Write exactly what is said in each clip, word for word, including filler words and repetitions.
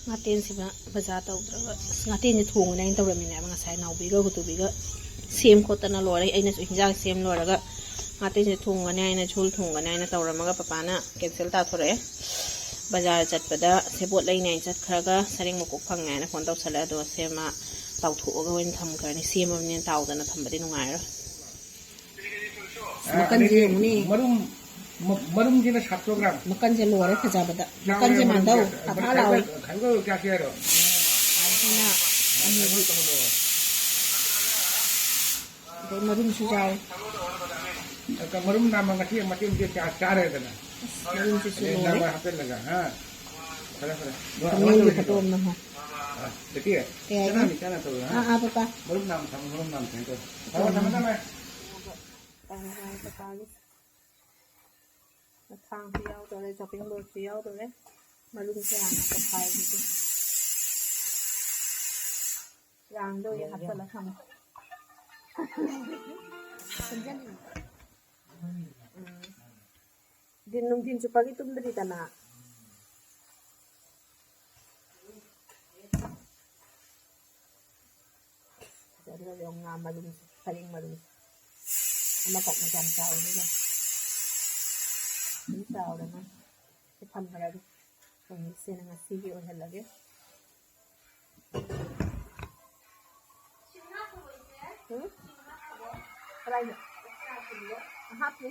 ꯉꯥꯇꯦꯟꯁꯤꯃ ꯕꯖꯥꯔ ꯇꯧꯗ꯭ꯔꯒ, ꯑꯁ, ꯉꯥꯇꯦꯟꯁꯦ ꯊꯣꯡꯒꯅꯤ ꯍꯥꯏꯅ ꯇꯧꯔꯝꯃꯤꯅꯦꯕ꯫ ꯉꯁꯥꯏ ꯅꯥꯎꯕꯤꯒ ꯍꯨꯇꯨꯕꯤꯒ ꯁꯦꯝ ꯈꯣꯠꯇꯅ ꯂꯣꯏꯔꯦ꯫ ꯑꯩꯅꯁꯨ ꯍꯤꯟꯖꯥꯡ ꯁꯦꯝ ꯂꯣꯏꯔꯒ ꯉꯥꯇꯦꯟꯁꯦ ꯊꯣꯡꯒꯅꯤ ꯍꯥꯏꯅ, ꯖꯣꯜ ꯊꯣꯡꯒꯅꯤ ꯍꯥꯏꯅ ꯇꯧꯔꯝꯃꯒ ꯄꯄꯥꯅ cancel ꯇꯥꯊꯣꯔꯛꯑꯦ꯫ ꯕꯖꯥꯔ ꯆꯠꯄꯗ ꯁꯦꯕꯣꯠ ꯂꯩꯅꯤ ꯍꯥꯏꯅ ꯆꯠꯈ꯭ꯔꯒ ꯁꯔꯦꯡ ꯃꯀꯣꯛ ꯐꯪꯉꯦ ꯍꯥꯏꯅ phone ꯇꯧꯁꯜꯂꯛꯑꯦ꯫ ꯑꯗꯣ ꯁꯦꯝꯃ ꯇꯥꯎꯊꯣꯛꯑꯒ ꯑꯣꯏꯅ ꯊꯝꯈ꯭ꯔꯅꯤ꯫ ꯁꯦꯝꯃꯕꯅꯤꯅ ꯇꯥꯎꯗꯅ ꯊꯝꯕꯗꯤ ꯅꯨꯡꯉꯥꯏꯔꯣꯏ꯫ ꯃꯀꯟꯁꯦ ꯑꯗꯒꯤ ꯌꯦꯡꯉꯨꯅꯦ꯫ ꯃꯔꯨꯝ, ꯃ-, ꯃꯔꯨꯝꯁꯤꯅ ꯁꯥꯠ ꯀꯤꯂꯣꯒ꯭ꯔꯥꯝ꯫ ꯃꯀꯟꯁꯦ ꯂꯣꯏꯔꯦ ꯐꯖꯕꯗ꯫ ꯆꯥꯎꯔꯦ ꯃꯀꯟꯁꯦ ꯃꯔꯨꯝꯁꯦ꯫ ꯃꯥꯟꯗꯧ꯫ ꯊꯥ ꯊꯥ ꯂꯥꯎꯋꯦ꯫ ꯈꯥꯏꯗꯣꯛ-, ꯈꯥꯏꯗꯣꯛ ꯆꯥꯁꯦ ꯍꯥꯏꯔꯣ? ꯑꯗꯨꯅ ꯑꯃꯨꯕꯤ꯫ ꯈꯥꯏꯗꯣꯛ ꯇꯧꯍꯜꯂꯣ꯫ ꯑꯗꯩ ꯃꯔꯨꯝꯁꯨ ꯌꯥꯎꯋꯦ꯫ ꯑꯗ ꯃꯔꯨꯝ ꯅꯥꯝꯃ ꯉꯁꯤ ꯃꯇꯦꯛ ꯃꯇꯦꯛ ꯆꯥ-, ꯆꯥꯔꯦꯗꯅ꯫ ꯑꯁ, ꯃꯔꯨꯝꯁꯤꯁꯨ ꯑꯗꯩ ꯂꯣꯏꯔꯦ꯫ ꯅꯝꯕꯔ ꯍꯥꯞꯆꯜꯂꯒ, ꯍꯥ? ꯐꯔꯦ, ꯐꯔꯦ꯫ ꯀꯃꯦꯟꯒꯤ ꯐꯣꯇꯣ ꯑꯃ ꯅꯝꯃꯣ꯫ ꯑꯥ, ꯕꯦꯇꯤ, ꯀꯩ ꯍꯥꯏꯒꯦ? ꯆꯠꯂꯅꯤ, ꯆꯠꯂꯅꯤ ꯇꯧꯔꯣ, ꯍꯥ? ꯑꯥ, ꯑꯥ, ꯄꯄꯥ꯫ ꯃꯔꯨꯞ ꯅꯥꯝ ꯊꯝꯃꯣ, ꯃꯔꯨꯞ ꯅꯥꯝ ꯊꯝꯃꯣ꯫ ꯊꯝꯃꯣ, ꯊꯝꯃꯣ, ꯊꯝꯃꯣ꯫ ꯄꯄꯥꯒꯤ ꯊꯥꯡꯁꯨ ꯌꯥꯎꯗꯣꯔꯦ, chopping boardꯁꯨ ꯌꯥꯎꯗꯣꯔꯦ꯫ ꯃꯔꯨꯝꯁꯦ ꯍꯥꯟꯅ ꯇꯧꯈꯥꯏꯈꯤꯒꯦ꯫ ꯔꯥꯡꯗ ꯑꯣꯏꯅ ꯍꯥꯞꯆꯜꯂ ꯊꯝꯃꯣ꯫ ꯁꯦꯝꯖꯜꯂꯤꯅꯦ꯫ ꯎꯝ꯫ ꯗꯤꯟ ꯅꯨꯡꯊꯤꯟ ꯆꯨꯞꯄꯒꯤ ꯇꯨꯝꯗ꯭ꯔꯤꯗꯅ꯫ ꯑꯗꯨꯒ ꯌꯦꯡꯉꯣ ꯉꯥ ꯃꯔꯨꯝꯁꯦ, ꯁꯔꯦꯡ ꯃꯔꯨꯝꯁꯦ꯫ ꯑꯃꯈꯛꯅ ꯀꯌꯥꯝ ꯆꯥꯎꯔꯦ ꯌꯦꯡꯉꯣ꯫ ꯑꯗꯨꯝ ꯆꯥꯎꯔꯦ ꯃꯥ꯫ ꯁꯤ ꯊꯝꯈ꯭ꯔꯒꯦ꯫ ꯎꯝ, ꯁꯤꯅ ꯉꯁꯤꯒꯤ ꯑꯣꯏꯍꯜꯂꯒꯦ꯫ ꯎꯝ? ꯀꯗꯥꯏꯗ? ꯍꯥꯞꯄꯤ꯫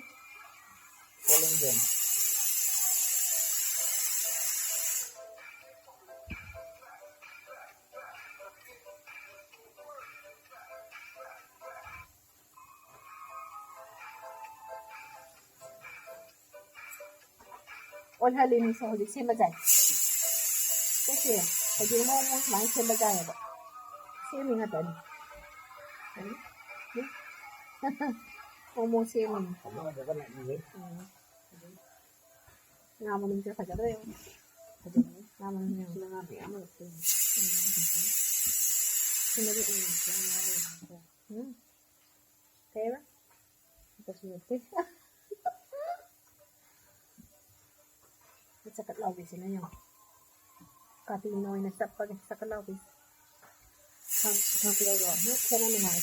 ꯑꯣꯜꯍꯜꯂꯤꯅꯤꯁꯦ ꯍꯧꯖꯤꯛ ꯁꯦꯝꯕ ꯌꯥꯏ꯫ ꯁꯦ, ꯁꯦ, ꯍꯧꯖꯤꯛ ꯃꯑꯣꯡ ꯃꯑꯣꯡ ꯁꯨꯃꯥꯏꯅ ꯁꯦꯝꯕ ꯌꯥꯏꯑꯕ꯫ ꯁꯦꯝꯃꯤ ꯉꯥꯛꯇꯅꯤ꯫ ꯎꯝ? ꯎꯝ? ꯃꯑꯣꯡ ꯃꯑꯣꯡ ꯁꯦꯝꯃꯤꯅꯤ꯫ ꯐꯖꯕ ꯂꯥꯛꯏꯌꯦ꯫ ꯎꯝ꯫ ꯉꯥ ꯃꯅꯨꯡꯁꯦ ꯐꯖꯗ꯭ꯔꯥ ꯌꯦꯡꯉꯨ꯫ ꯐꯖꯩꯌꯦ꯫ ꯉꯥ ꯃꯅꯨꯡ ꯌꯦꯡꯉꯨ꯫ ꯉꯥ ꯃꯌꯥꯝ ꯑꯃ ꯂꯧꯊꯣꯛꯑꯦ꯫ ꯎꯝ, ꯐꯖꯩ꯫ ꯁꯤꯃꯗꯤ ꯑꯩꯅ ꯉꯥ ꯂꯩꯔꯤꯁꯦ꯫ ꯎꯝ? ꯀꯩꯕ? ꯑꯝꯇꯁꯨ ꯅꯠꯇꯦ꯫ ꯆꯀꯠ ꯂꯥꯎꯕꯤꯁꯤꯅ ꯌꯦꯡꯉꯣ꯫ ꯀꯥꯇꯤꯅ ꯑꯣꯏꯅ ꯆꯞꯄꯒꯦ ꯆꯀꯠ ꯂꯥꯎꯕꯤꯁꯦ꯫ ꯈꯪ-, ꯈꯪꯕ꯭ꯔꯣ? ꯍꯦꯛ ꯈꯦꯠꯅ ꯅꯨꯡꯉꯥꯏ꯫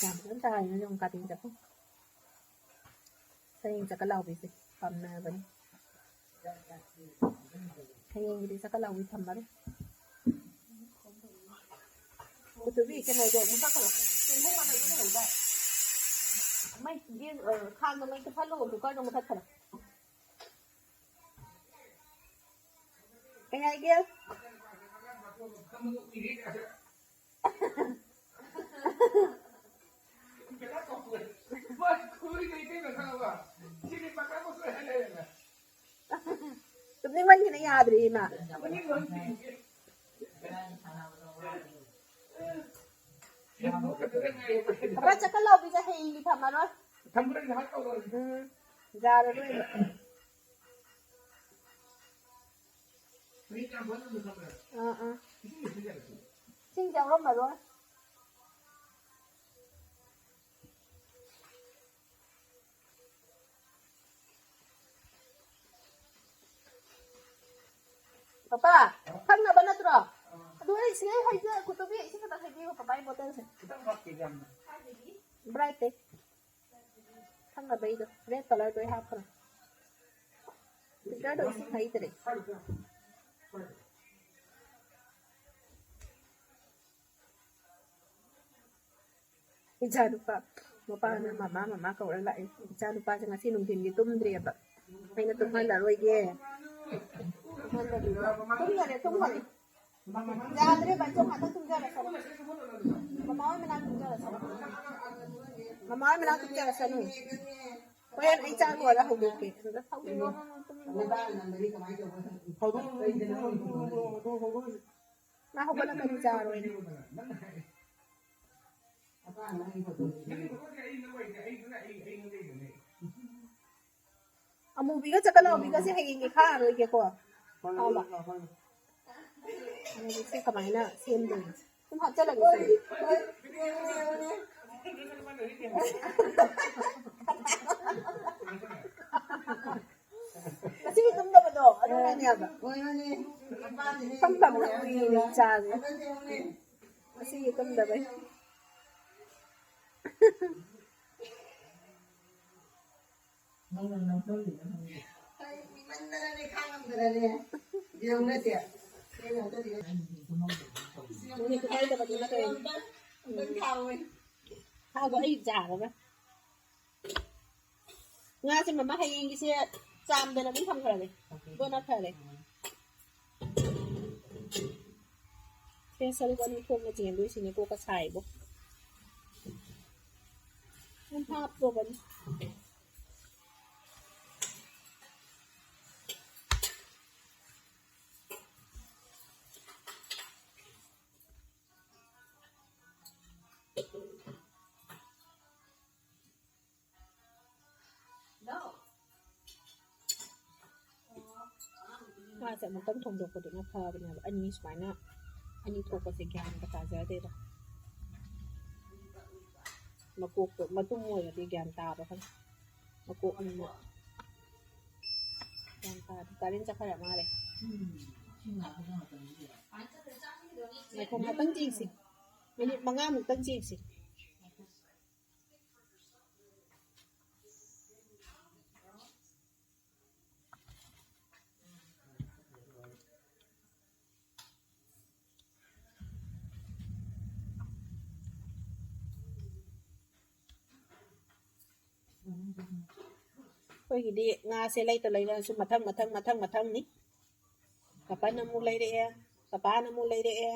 ꯌꯥꯝ ꯐꯖꯅ ꯇꯥꯔꯤꯅ ꯌꯦꯡꯉꯨ ꯀꯥꯇꯤꯅ ꯆꯞꯄ꯫ ꯍꯌꯦꯡ ꯆꯀꯠ ꯂꯥꯎꯕꯤꯁꯦ ꯄꯥꯝꯅꯕꯅꯤ꯫ ꯍꯌꯦꯡꯒꯤꯗꯤ ꯆꯀꯠ ꯂꯥꯎꯕꯤ ꯊꯝꯃꯔꯣꯏ꯫ ꯎꯇꯨꯕꯤ, ꯀꯩꯅꯣꯗꯣ ꯃꯨꯊꯠꯈ꯭ꯔꯣ꯫ ꯆꯦꯡꯕꯨꯡ ꯃꯅꯝꯗꯣ ꯂꯩꯍꯧꯗꯥꯏ? ꯃꯩ, ꯒꯦꯁ, ꯑ, ꯈꯥꯡꯗꯣ ꯃꯩ ꯇꯞꯍꯜꯂꯣ, ꯀꯨꯀꯔꯗꯣ ꯃꯨꯊꯠꯈ꯭ꯔꯣ꯫ ꯀꯩ ꯍꯥꯏꯒꯦ? ꯇꯨꯝꯅꯤꯡꯃꯟꯒꯤꯅ ꯌꯥꯗ꯭ꯔꯦ ꯏꯃꯥ꯫ ꯈꯔ ꯆꯀꯠ ꯂꯥꯎꯕꯤꯁꯦ ꯍꯌꯦꯡꯒꯤ ꯊꯝꯃꯔꯣꯏ꯫ ꯎꯝ, ꯌꯥꯔꯔꯣꯏꯕ꯫ ꯑꯥ, ꯑꯥ꯫ ꯏꯁꯤꯡꯁꯦ ꯌꯥꯎꯔꯝꯃꯔꯣꯏ꯫ ꯄꯄꯥ, ꯊꯛꯅꯕ ꯅꯠꯇ꯭ꯔꯣ? ꯑꯗꯨ ꯑꯩ ꯁꯤ ꯑꯩ ꯍꯩꯖ-, ꯀꯨꯇꯨꯕꯤ, ꯏꯁꯤꯡ ꯈꯛꯇ ꯍꯩꯕꯤꯌꯨ, ꯄꯄꯥꯒꯤ ꯕꯣꯇꯜꯁꯦ꯫ ꯕ꯭ꯔꯥꯏꯠꯇꯦ꯫ ꯊꯛꯅꯕꯩꯗꯣ, ꯔꯦꯗ ꯀꯂꯔꯗꯣ ꯑꯩ ꯍꯥꯞꯈ꯭ꯔꯦ꯫ ꯐꯤꯜꯇꯔꯗꯣ ꯏꯁꯤꯡ ꯍꯩꯇ꯭ꯔꯦ꯫ ꯏꯆꯥ ꯅꯨꯄꯥ ꯃꯄꯥꯅ ꯃꯃꯥ, ꯃꯃꯥ ꯀꯧꯔ ꯂꯥꯛꯑꯦ꯫ ꯏꯆꯥ ꯅꯨꯄꯥꯁꯦ ꯉꯁꯤ ꯅꯨꯡꯊꯤꯟꯗꯤ ꯇꯨꯝꯗ꯭ꯔꯤꯑꯕ꯫ ꯑꯩꯅ ꯇꯨꯝꯍꯜꯂꯔꯣꯏꯒꯦ꯫ ꯇꯨꯝꯍꯟꯗꯕꯤꯗ꯫ ꯇꯨꯝꯈꯔꯦ, ꯇꯨꯝꯈꯔꯦ꯫ ꯌꯥꯗ꯭ꯔꯦ, ꯕꯥꯏꯆꯧ ꯉꯥꯛꯇꯪ ꯇꯨꯝꯖꯔꯁꯅꯨ꯫ ꯃꯃꯥ ꯍꯣꯏ ꯃꯅꯥꯛ ꯇꯨꯝꯖꯔꯁꯅꯨ꯫ ꯃꯃꯥ ꯍꯣꯏ ꯃꯅꯥꯛ ꯇꯨꯝꯖꯔꯁꯅꯨ꯫ ꯍꯣꯔꯦꯟ ꯑꯩ ꯆꯥꯛ ꯂꯣꯏꯔ ꯍꯧꯗꯣꯛꯀꯦ꯫ ꯍꯧꯗꯣꯛꯑꯣ, ꯍꯧꯗꯣꯛꯑꯣ꯫ ꯃꯥ ꯍꯧꯒꯠꯂꯛꯀꯅꯤ ꯆꯥꯔꯣꯏꯅ꯫ ꯑꯃꯨꯕꯤꯒ ꯆꯀꯠ ꯂꯥꯎꯕꯤꯒꯁꯦ ꯍꯌꯦꯡꯒꯤ ꯈꯥꯛꯑꯔꯣꯏꯒꯦꯀꯣ꯫ ꯍꯥꯎꯕ꯫ ꯑꯃꯨꯕꯤꯁꯦ ꯀꯃꯥꯏꯅ ꯁꯦꯝꯗꯣꯏꯅꯣ? ꯁꯨꯝ ꯍꯥꯞꯆꯜꯂꯒꯦ ꯁꯤꯗꯤ꯫ ꯉꯁꯤꯒꯤ ꯇꯨꯝꯗꯕꯗꯣ꯫ ꯑꯣ, ꯑꯗꯨꯅꯅꯦꯕ꯫ ꯇꯝ ꯇꯝꯅ ꯎꯏꯔꯦ ꯏꯆꯥꯁꯦ꯫ ꯉꯁꯤꯒꯤ ꯇꯨꯝꯗꯕꯩ꯫ ꯅꯪꯅ ꯅꯝꯁꯜꯂꯤꯔ ꯈꯪꯗꯦ꯫ ꯑꯩ ꯀꯨꯏꯃꯟꯗꯅꯅꯦ ꯈꯥꯡꯉꯝꯗꯅꯅꯦ꯫ ꯌꯦꯡꯉꯨꯅꯦ ꯆꯦ꯫ ꯃꯤꯅꯤꯠ ꯈꯥꯏꯗꯕꯗꯨꯅ ꯀꯩꯅꯣ? ꯑꯝꯇꯪ ꯊꯥꯎꯋꯦ꯫ ꯊꯥꯎꯗꯣ ꯑꯩ ꯌꯥꯔꯔꯣꯏ꯫ ꯉꯥꯁꯦ ꯃꯃꯥ ꯍꯌꯦꯡꯒꯤꯁꯦ ꯆꯥꯝꯗꯅ ꯑꯗꯨꯝ ꯊꯝꯈ꯭ꯔꯒꯦ꯫ ꯑꯗꯨꯅ ꯐꯔꯦ꯫ ꯁꯦ ꯁꯔꯨꯛ ꯑꯅꯤ ꯊꯣꯛꯅ ꯆꯦꯟꯗꯣꯏꯁꯤꯅꯦ, ꯀꯣꯛꯀ ꯁꯥꯏꯕꯣ꯫ ꯌꯥꯝ ꯍꯥꯞꯇ꯭ꯔꯣꯕꯅꯤ꯫ ꯉꯥꯁꯦ ꯑꯃꯨꯛꯇꯪ ꯊꯣꯡꯗꯣꯛꯄꯗꯨꯅ ꯐꯕꯅꯦꯕ꯫ ꯑꯅꯤ ꯁꯨꯃꯥꯏꯅ, ꯑꯅꯤ ꯊꯣꯛꯄꯁꯦ ꯒ꯭ꯌꯥꯟꯒ ꯇꯥꯖꯗꯦꯗ꯫ ꯃꯀꯣꯛꯇꯣ ꯃꯇꯨꯝ ꯑꯣꯏꯔꯗꯤ ꯒ꯭ꯌꯥꯟ ꯇꯥꯕ ꯈꯪꯗꯦ꯫ ꯃꯀꯣꯛ ꯑꯅꯤꯃꯛ ꯒ꯭ꯌꯥꯟ ꯇꯥꯗꯦ꯫ ꯀꯥꯂꯦꯟ ꯆꯠꯈ꯭ꯔ ꯃꯥꯜꯂꯦ꯫ ꯉꯥꯏꯈꯣ, ꯉꯥꯛꯇꯪ ꯆꯦꯛꯁꯤ꯫ ꯃꯤꯅꯤꯠ ꯃꯉꯥꯃꯨꯛꯇꯪ ꯆꯦꯛꯁꯤ꯫ ꯑꯩꯈꯣꯏꯒꯤꯗꯤ ꯉꯥꯁꯦ ꯂꯩꯇ ꯂꯩꯔꯁꯨ ꯃꯊꯪ, ꯃꯊꯪ, ꯃꯊꯪ, ꯃꯊꯪꯅꯤ꯫ ꯄꯥꯄꯟ ꯑꯃꯨꯛ ꯂꯩꯔꯛꯑꯦ, ꯄꯥꯄꯥꯅ ꯑꯃꯨꯛ ꯂꯩꯔꯛꯑꯦ,